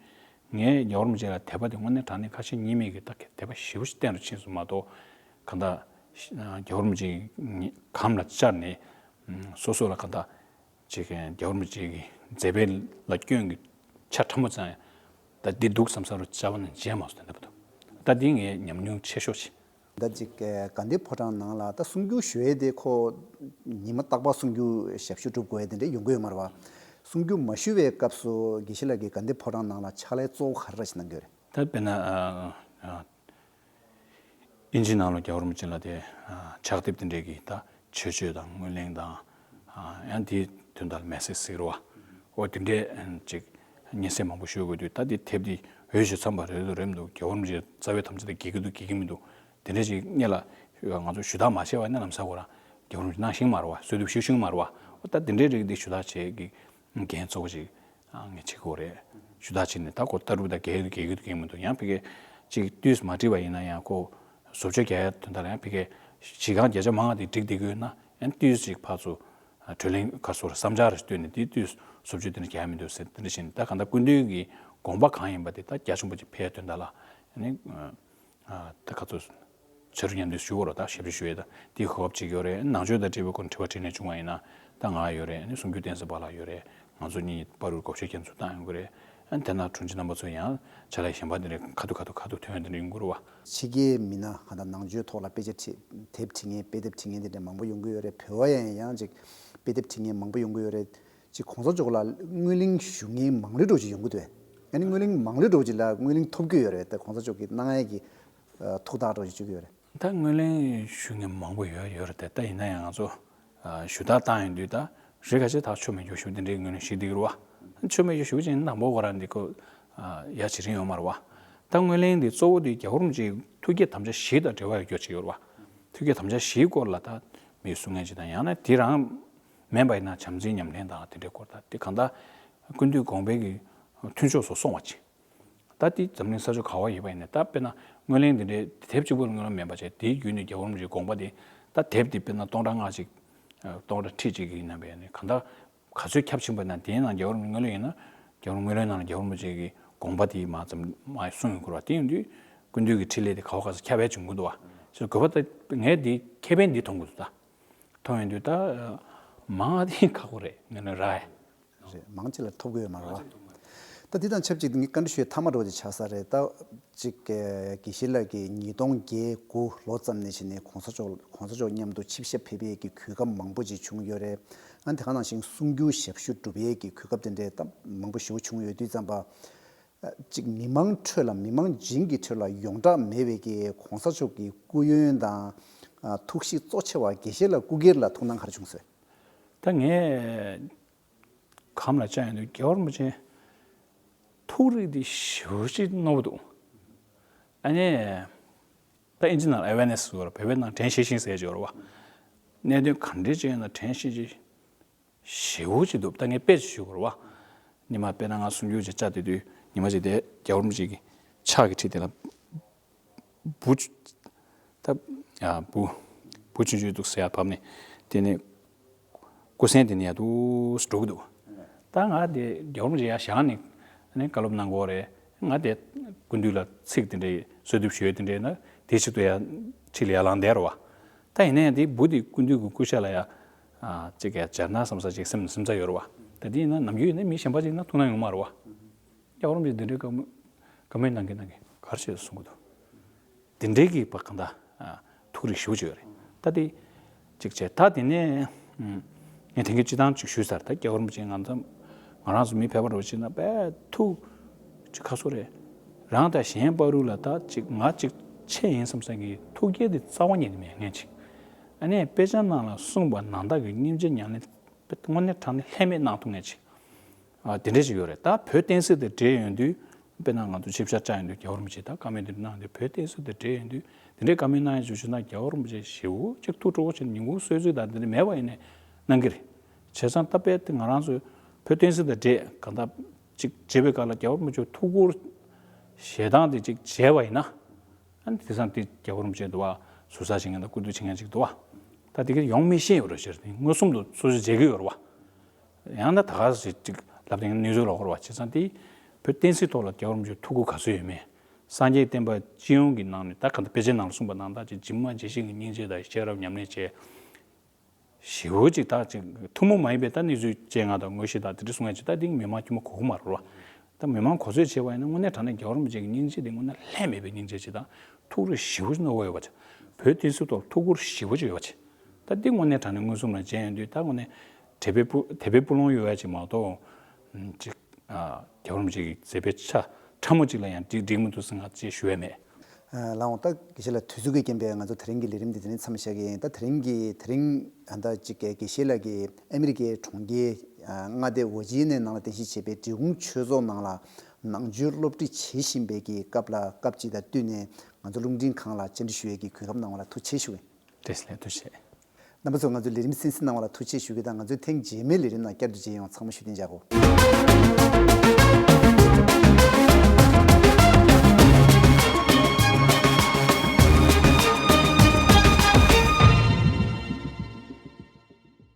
ངས་རྒྱལ་བ་རིན་པོ་ཆེ་ལ་དད་པ་དེ་དངོས་གནས་དྲང་གནས་ཁ་ཞེ་གཉིས་མེད་ཀྱི་ད་དད་པ་ཞེ་པོ་ཞིག་བརྟན་རུ་ཕྱིན་སོང་མ་གཏོགས། གང་ལྟར་རྒྱལ་བ་རིན་པོ་ཆེ་གམ་ལ་བཅར་ནས་སོ་སོ་ལ་གང་ལྟར་ཅིག་རྒྱལ་བ་རིན་པོ་ཆེ་གི་མཛད་པའི་ལ་སྐྱོན་གྱི་ཆ་ཕྲ་མོ་ཙམ་ ད་འདི་འདུག་བསམ་ས་རུ་བཅར་བ་ནི་མཇལ་མ་སོང་། དེ་འདྲ་པོ་འདུག་ད་འདི་ངའི་ཉམས་མྱོང་ཆེ་ཤོས་ཤིག་ད་ཅིག་དགའ་ལྡན་ཕོ་བྲང་ནང་ལ་ད་གསུང་སྒྱུར་ཞུ་ཡས་དེ་ཁོ་ཉི་མ་རྟག་པར་གསུང་སྒྱུར་ཞབས་ཞུ་སྒྲུབ་དགོས་ཡས་དེ་འདྲ་ཡོང་གི་ཡོད་མ་རེད་བ། གསུང་སྒྱུར་མ་ཞུ་བའི་སྐབས་སུ་དགེ་བཤེས་ལགས་ཀྱིས་དགའ་ལྡན་ཕོ་བྲང་ནང་ལ་ཕྱག་ལས་གཙོ་བོ་ག་རེ་རེ་ཞིག་གནང་གི་ཡོད་རེད། ད་དཔེར་ན་ཨ་ཨ་ཨིན་ཇི་ནང་ལ་རྒྱལ་བ་རིན་པོ་ཆེ་ལ་དེ་ཨ་ཕྱག་དེབ་དེ་འདྲས་ཀྱི་ད་མཆོད་བརྗོད་དང་སྨོན་གླེང་དང་ཨ་ཡང་དེའི་དོན་དག་ལ་མེ་སེ་ཇི་ཟེར་བ་འོ་དེ་འདྲས་ཅིག་སྙན་སེང་མང་པོ་ཞུ་དགོས་དུས། ད་དེ་དེབ་དེ་འོས་ཤིག་འཚམས་པ་རེད་འདུག་རེད་མི་འདུག་རྒྱལ་བ་རིན་པོ་ཆེ་རྩ་བའི་དམ་བཅའ་དེ་འགལ་གྱི་འདུག་འགལ་གྱི་མི་འདུག་དེ་འདྲས་ཅིག་སྔོན་ལ་ང་ཚོ་ཞུ་དག་མ་བྱས་པ་ཡིན་ན་ལམ་སང་ཁོ་རང་རྒྱལ་བ་རིན་པོ་ཆེ་གནང་ཤེས་མ་རེད་བ། གསོལ་འདེབས་ཞུ་ཤེས་མ་རེད་བ། འོ་ད་དེ་འདྲའི་རིགས་འདི་ཞུ་དག་བྱེད་ཀྱི་འགན་གཙོ་བོ་ཅིག་ངས་བྱེད་དགོས་རེད། ཞུ་དག་བྱས་ནས་ད་ཁོ་ལྟ་གྲུབ་དང་འགལ་འགལ་གྱི་འགལ་མི་འདུག་ཡང་ཕ་གིར་ཅིག་དུས་མ་བྲིས་པ་ཡིན་ན་ཡང་ཁོ་བཟོ་བཅོས་རྒྱག་ཡ་དོན་དག་ལ་ཡང་ཕ་གིར་གཞི་རྐང་བརྒྱ་ཆ་མང་བ་དེ་འགྲིག་བསྡད་ཀྱི་ཡོད་ན་ཡང་དུས་ཅིག་ཕར་ཚུར་གྲོས་གླེང་ཁ་སོར་བསམ་འཆར་རེ་བཏོན་ནས་དེ་དུས་བཟོ་བཅོས་དེ་འདྲ་རྒྱག་ཡ་མི་འདུག་ཟེར་དེ་འདྲ་བྱས་ནས་ད་གང་ལྟར་སྐུ་མདུན་གྱི་དགོངས་པ་གང་ཡིན་པ་དེ་ད་རྒྱ་ཆེན་པོ་ཅིག་ཕེབས་ཡ་དོན་དག་ལ་ནི། ད་ག་ཚོད་ཕྱི་རུ་མཉམ་འདུས་ཞུ་བ་རོ། ད་ཞབས་ཕྱི་ཞུ་ཡས་ད་དེའི་གོ་སྐབས་ཅིག་ཡོད་རེད། ནང་ཆོས་དང་འབྲེལ་བའི་སྐོར་དྲི་བ་དྲིས་ལན་བྱུང་བ་ཡིན་ན་ད་ང་ཡོད་རེད། ཨ་ནི་གསུང་སྒྱུར་བསྟན་འཛིན་པ་ལགས་ཡོད་རེད། ང་ཚོ་གཉིས་བར་དུ་བགོ་བཤའ་རྒྱ་མཚོ་བཏང་ཡོང་གི་རེད། ཨ་ནི་དེ་ན་དྲུང་ཆེ་རྣམ་པ་ཚོ་ཡང་ཕྱག་ལས་གཞན་པ་དེ་འདྲ་ཁ་ཐུག་ཁ་ཐུག་ཁ་ཐུག་ཐོན་ཡོང་དེ་འདྲ་ཡོང་གི་རེད་བ། ཕྱི་རྒྱལ་མི་སྣ་གང་ལྟར་ནང་ཆོས་ཐོག་ལ་དཔེ་ཆ་བྲིས་དེབ་བྲིས་མཁན་དཔེ་དེབ་བྲིས་མཁན་དེ་འདྲ་མང་པོ་ཡོང་གི་ཡོད་རེད། བོད་པ་ཡང་ཡང་ཅིག་དཔེ་དེབ་བྲིས་མཁན་མང་པོ་ཡོང་གི་ཡོད་རེད། ཅིག་གོང་ས་མཆོག་ལ་སྔོན་གླེང་ཞུ་མཁན་མང་རུ་འགྲོ་ཅིག་ཡོང་གི་འདུག་ཨ་ནི་སྔོན་གླེང་མང་རུ་འགྲོ་ཅིག་ལ་སྔོན་གླེང་ཐོབ་ཀྱི་ཡོད་རེད། ད་གོང་ས་མཆོག་གིས་གནང་ཡས་ཀྱི་ཨ་ཐུགས་ཐག་འགྲོ་ཅིག་གཅོད་ཀྱི་ཡོད་རེད། ད་སྔོན་གླེང་ཞུ་མཁན་མང་པོ་ཡོད་ཡོད་རེད་དེ། ད་ཡིན་ན་ཡང་ང་ཚོ་ཨ་ཞུ་དག་བཏང་ཡོང་དུས་ད་རེ་ཁ་ཤས་ད་ཆོ་མེད་རྒྱུ་ཞུ་དེ་འདྲའི་སྔོན་གླེང་ཞུས་བསྡད་ཀྱི་རེད་བ། ཆོ་མེད་རྒྱུ་ཞུ་ཅིག་དང་པོ་ཁོ་རང་འདི་ཁོ་ཨ་ཡ་བྱེད་རིན་ཡོད་མ་རེད་བ། ད་སྔོན་གླེང་འདི་གཙོ་བོ་དེ་རྒྱལ་བ་རིན་པོ་ཆེའི་ཐུགས་བསྐྱེད་དམ་བཅའ་བཞི་དང་འབྲེལ་བ་ཡོད་རྒྱུ་ཅིག་ཡོད་རེད་བ། ཐུགས་བསྐྱེད་དམ་བཅའ་བཞིའི་སྐོར་ལ་ད་མི་གསུང་མཁན་ཅིག་དང་ཡང་ན་དེ་རང་མིན་པ་ཡིན་ན་བྱམས་བརྩེའི་ཉམས་ལེན་དང་དེ་འདྲའི་སྐོར་དང་དེ་གང་ལྟར་ཀུན་འདུས་དགོངས་པའི་གི་མཐུན་ཕྱོགས་སུ་སོང་བ་ཅིག་ད་དེ་འཛམ་གླིང་ས་ཕྱོགས་ག་བ་ཡོད་པ་ཡིན་ན་ད་དཔེར་ན་སྔོན་གླེང་འདི་འདྲའི་དེབ་གཅིག་པུ་ལ་སྔོན་ལ་མེད་པ་བྱས་དེའི་བརྒྱུད་ནས་རྒྱལ་བ་རིན་པོ་ཆེའི་དགོངས་པ་དེ་ད་དེབ་དེ་དཔེར་ན་སྟོང་ཕྲག་ལྔ་ཅིག་སྟོང་ཕྲག་ཁྲི་གཅིག་གི་ཡིན་ན་བས་ནི་གང་ལྟར་ག་ཚོད་ཁྱབ་ཕྱིན་པ་ན་དེའི་ནང་རྒྱལ་བ་རིན་པོ་ཆེ་སྔོན་གླེང་ཡིན་ན་རྒྱལ་བ་སྔོན་གླེང་ནང་ལ་རྒྱལ་བ་རིན་པོ་ཆེ་གི་དགོངས་པ་དེ་མ་ཙམ་མ་གསུང་ཡོང་དགོས་པ་དེ་ཡིན་དུས་ཀུན་འདུས་ཀྱི་ཕྲིན་ལས་དེ་ག་བ་ག་ས་ཁྱབ་པའི་བྱུང་གི་འདུག་བ། ཞེས་དགོས་པ་ད་ངས་དེ་ཁེ་ཕན་འདི་མཐོང་གི་འདུག་ད་མཐོང་ཡོང་དུས་ད་མང་ང་དེ་ཁག་པོ་རེད་ངས་ནི་ར་ཡ། རེད། མང་ཆེ་ལ་ཐོབ་ཀྱི་ཡོད་མ་རེད་བ། ད་འདི་དང་ཆབས་ཅིག་ངས་བཀའ་འདྲི་ཞུ་ཡས་མཐའ་མ་འགྲོ་དེ་ཆགས་ས་རེད། ད་ཅིག་དགེ་བཤེས་ལགས་ཀྱིས་ཉིས་སྟོང་བརྒྱད་དགུ་ལོ་ཙམ་ནས་བྱས་ནས་གོང་ས་མཆོག་གོང་ས་མཆོག་མཉམ་དུ་ཆིབས་ཞབས་ཕེབས་པའི་གི་གོ་སྐབས་མང་པོ་ཅིག་བྱུང་ཡོད་རེད། ཨ་དེ་ག་ནང་བཞིན་གསུང་སྒྱུར་ཞབས་ཞུ་སྒྲུབ་པའི་གི་གོ་སྐབས་དེ་འདྲའི་ད་མང་པོ་ཞེ་པོ་བྱུང་ཡོད་དུས་ཙམ་པ། ཅིག་མི་མང་ཁྲོད་ལ་མི་མང་བྱིངས་ཀྱི་ཁྲོད་ལ་ཡོངས་གྲགས་མེད་པའི་གི་གོང་ས་མཆོག་གི་སྐུ་ཡོན་དང་ཐུགས་གཤིས་གཙོ་ཆེ་བ་དགེ་བཤེས་ལགས་སྐུ་སྒེར་ལ་ཐུགས་སྣང་ག་རེ་བྱུང་སོང་། ད་ངས་གམ་ལ་བཅར་ཡོང་དུས་རྒྱལ་བ་རིན་པོ་ཆེ་ཐུགས་རིག་འདི་ཞེ་པོ་ཅིག་རྣོ་པོ་འདུག་ཨ་ནི་ད་ཨིན་ཇི་ནང་ལ་ཨེ་ཝེར་ནེ་སི་ཟེར་བ་བོད་པའི་ནང་དྲན་ཤེས་ཤིང་ཟེར་ཡ་ཅིག་ཡོད་རེད་བ། གནད་དོན་ག་འདྲ་ཅིག་ཡིན་ན་དྲན་ཤེས་ཀྱི་ཞེ་པོ་ཅིག་འདུག་ད་ངས་དཔེ་ཅིག་ཞུ་དགོས་རེད་བ། ཉི་མ་དཔེར་ན་ང་གསུང་སྒྱུར་ཅིག་བཅར་བསྡད་དུས་ཉི་མ་ཅིག་དེ་རྒྱལ་བ་རིན་པོ་ཆེ་གི་ཕྱག་གི་འཁྲིས་དེ་ལ་འབུ་ཅིག་ད་ཡ་འབུ་འབུ་ཆུང་ཆུང་འདུག་ཟེར་ཡ་བབས་ནས་དེ་ནས་སྐུ་སེང་དེ་ནས་ཡར་འདུག་སེ་འགྲོ་གི་འདུག་ད་ང་དེ་རྒྱལ་བ་རིན་པོ་ཆེ་ཡར་བཞེངས་ནས་ནས་བཀའ་སློབ་གནང་དགོས་རེད། ང་དེ་སྐུ་མདུན་ལ་ཚིག་དེ་འདྲའི་གསོལ་འདེབས་ཞུ་ཡས་དེ་འདྲའི་ན་དེ་ཆེད་དུ་ཡར་འཁྲིས་ལ་ཡར་ལངས་བསྡད་རེད་བ། ད་ཡིན་ན་ཡང་དེ་འབུ་དེ་སྐུ་མདུན་གྱི་སྐུ་ཤ་ལ་ཡ་ཨ་ཅིག་ཡ་སྦྱར་ན་བསམ་ས་ཅིག་སེམས་སེམས་ཚ་ཡོད་རེད་བ། ད་དེ་ཡིན་ན་ནམ་རྒྱུན་ཡིན་ན་མི་གཞན་པ་ཅིག་ན་ཐུགས་སྣང་ཡོང་མ་རེད་བ། རྒྱལ་བ་རིན་པོ་ཆེ་འདི་འདྲའི་བཀའ་མོལ་བཀའ་མོལ་གནང་གི་གནང་གི་ག་རེ་བྱས་གསུང་གི་འདུག་འདི་འདྲའི་གི་བ་གང་ལྟར་ཨ་ཐུགས་རིག་ཞེ་པོ་ཅིག་ཡོད་རེད། ད་དེ་གཅིག་བྱས་ད་དེ་ནས་ཨུམ་ངས་དེང་གི་སྤྱི་བཏང་ཅིག་ཞུས་ཚར། ད་རྒྱལ་བ་རིན་པོ་ཆེ་ང་ཚོ་ང་རང་ཚོ་མི་ཕལ་པ་འདྲ་བོ་ཅིག་ན་དཔེ་ཐུགས་ཅིག་ཁ་སོ་རེད། རང་དང་གཞན་བར་དུ་ལ་ད་ཅིག་ང་ཅིག་ཆེ་ཡིན་བསམ་ས་གི་ཐུགས་བསྐྱེད་དེ་རྩ་བ་ཉིད་ནས་མེད་མཁན་ཅིག་ཨ་ནི་དཔེ་ཆ་ནང་ལ་གསུངས་པ་ནང་ལྟར་གི་སྙིང་རྗེ་ཉམས་ལེན་དངོས་གནས་དྲང་གནས་ལྷད་མེད་གནང་ཐུབ་མཁན་ཅིག་ཨ་དེ་འདྲ་ཞིག་ཡོད་རེད། ད་བོད་བསྟན་སྲིད་དང་འབྲེལ་ཡོང་དུས་དཔེར་ན་ང་ཚོ་ཆིབས་ཞབས་བཅར་ཡོང་དུས་རྒྱལ་བ་རིན་པོ་ཆེ་ད་བཀའ་མོལ་འདི་འདྲ་གནང་དུས་བོད་བསྟན་སྲིད་དང་འབྲེལ་ཡོང་དུས་འདི་འདྲའི་བཀའ་མོལ་གནང་ཡོང་ཞུ་ཞུ་ན་རྒྱལ་བ་རིན་པོ་ཆེ་ཞེ་པོ་ཅིག་ཐུགས་སྤྲོ་བོ་བྱས་ནས་ཉིན་གུང་གསོལ་ཚིགས་དང་འདི་འདྲ་མེད་པ་ཡིན་ནའི་གནང་གི་རེད། བྱས་ཙང་ད་དཔེ་དེ་ང་རང་ཚོས་བོད་བསྟན་སྲིད་དང་འབྲེལ་གང་ལྟར་ཅིག་བྱེད་པའི་སྐབས་ལ་རྒྱལ་བ་རིན་པོ་ཆེ་ཐུགས་ཁུར་བཞེས་སྟངས་དེ་ཅིག་བྱས་པ་ཡིན་ན། ཨ་ནི་དེང་སང་དེ་རྒྱལ་བ་རིན་པོ་ཆེ་འདུག་བ། ཟུར་ཟ་བྱེད་མཁན་དང་སྐུ་སྡུག་བྱེད་མཁན་ཅིག་འདུག་བ། ད་དེ་གར་ཡོང་མི་ཤེས་ཡོད་རེད་ཟེར་ཏེ་མངོན་སུམ་དུ་སོ་སོས་མཇལ་གྱི་ཡོད་རེད་བ། ཡང་ན་ད་ག་ཟེ་ཅིག་ལབ་དེ་གནས་ཚུལ་ལ་གོ་རེད་བ། བྱས་ཙང་དེ་བོད་བསྟན་སྲིད་ཐོག་ལ་རྒྱལ་བ་རིན་པོ་ཆེའི་ཐུགས་ཁུར་ག་ཚོད་ཡོད་མེད། སངས་རྒྱས་བསྟན་པ་སྤྱི་ཡོངས་ཀྱི་ནང་ནས་ད་ག་འདི་དཔེ་ཆའི་ནང་ལ་གསུངས་པ་ནང་ལྟར་ཅིག་ཇི་མ་ཇི་བཞིན་གྱི་སྙིང་རྗེ་དང་ཤེས་རབ་ཉམས་ལེན་བྱས། ཞེ་པོ་ཅིག་ད་ཅིག་ཐུན་མོང་མ་ཡིན་པའི་ད་གནས་ཚུལ་བཅས་ང་དང་ངོ་ཤེས་དང་དེ་འདྲ་གསུང་ཡ་ཅིག་ད་དེ་མི་མང་དཀྱུས་མ་གོ་གི་མ་རེད་བ། ད་མི་མང་གོ་ཚོད་བྱས་པ་ཡིན་ན་དངོས་གནས་དྲང་གནས་རྒྱལ་བ་རིན་པོ་ཆེ་གི་སྙིང་རྗེ་འདི་དངོས་གནས་ལྷད་མེད་པའི་སྙིང་རྗེ་ཅིག་དང་ཐུགས་རེ་ཞེ་པོ་ཅིག་རྣོ་བོ་ཡོད་པ་ཅིག་བོད་བསྟན་སྲིད་ཐོག་ལ་ཐུགས་ཁུར་ཞེ་པོ་ཅིག་ཡོད་པ་ཅིག་ད་འདི་དངོས་གནས་དྲང་གནས་མངོན་སུམ་ལ་མཇལ་ཡོང་དུས་ད་དངོས་གནས་དད་པའི་སྤུ་དད་པའི་སྤུ་ལོང་ཡོད་ཡ་ཅིག་མ་གཏོགས་ཅིག་རྒྱལ་བ་རིན་པོ་ཆེ་གི་མཛད་པའི་ཆ་ཕྲ་མོ་ཅིག་ལ་ཡང་འགྲིག་འགྲིག་མི་འདུག་ཟེར་ང་ཅིག་ཞུ་ཡ་མེད། ལགས་འོང་། ད་དགེ་བཤེས་ལགས་དུས་ཚོད་ཀྱི་རྐྱེན་པས་ང་ཚོ་དེ་རིང་གི་ལས་རིམ་འདི་དེ་རིང་མཚམས་བཞག་གི་ཡིན། ད་དེ་རིང་གི་དེ་རིང་ད་ཅིག་གི་དགེ་བཤེས་ལགས་ཀྱིས་ཨ་མི་རི་ཀའི་གྲོང་ཁྱེར་མངའ་སྡེ་ཝར་ཇི་ནི་ཡའི་ནང་ལ་རྟེན་གཞི་བྱས་པའི་འབྲས་སྤུངས་ཆོས་ཚོགས་ནང་ལ་ནང་ཆོས་སློབ་ཁྲིད་བྱེད་བཞིན་པའི་གི་སྐབས་ལ་སྐབས་ཅིག་དང་བསྟུན་ནས་ང་ཚོ་རླུང་འཕྲིན་ཁང་ལ་བཅར་འདྲི་ཞུ་ཡས་ཀྱི་གོ་སྐབས་གནང་བ་ལ་ཐུགས་རྗེ་ཆེ་ཞུ་གི་ཡིན། བཀྲ་ཤིས་བདེ་ལེགས། ཐུགས་རྗེ་ཆེ། རྣམ་པ་ཚོ་ང་ཚོའི་ལས་རིམ་གསན་གཟིགས་གནང་བ་ལ་ཐུགས་རྗེ་ཆེ་ཞུ་གི་དང་། ང་ཚོའི་ཐེངས་རྗེས་མའི་ལས་རིམ་ནང་བསྐྱར་དུ་མཇལ་ཡོང་། ཚང་མ་བཞུགས་གདན་འཇགས་དགོས།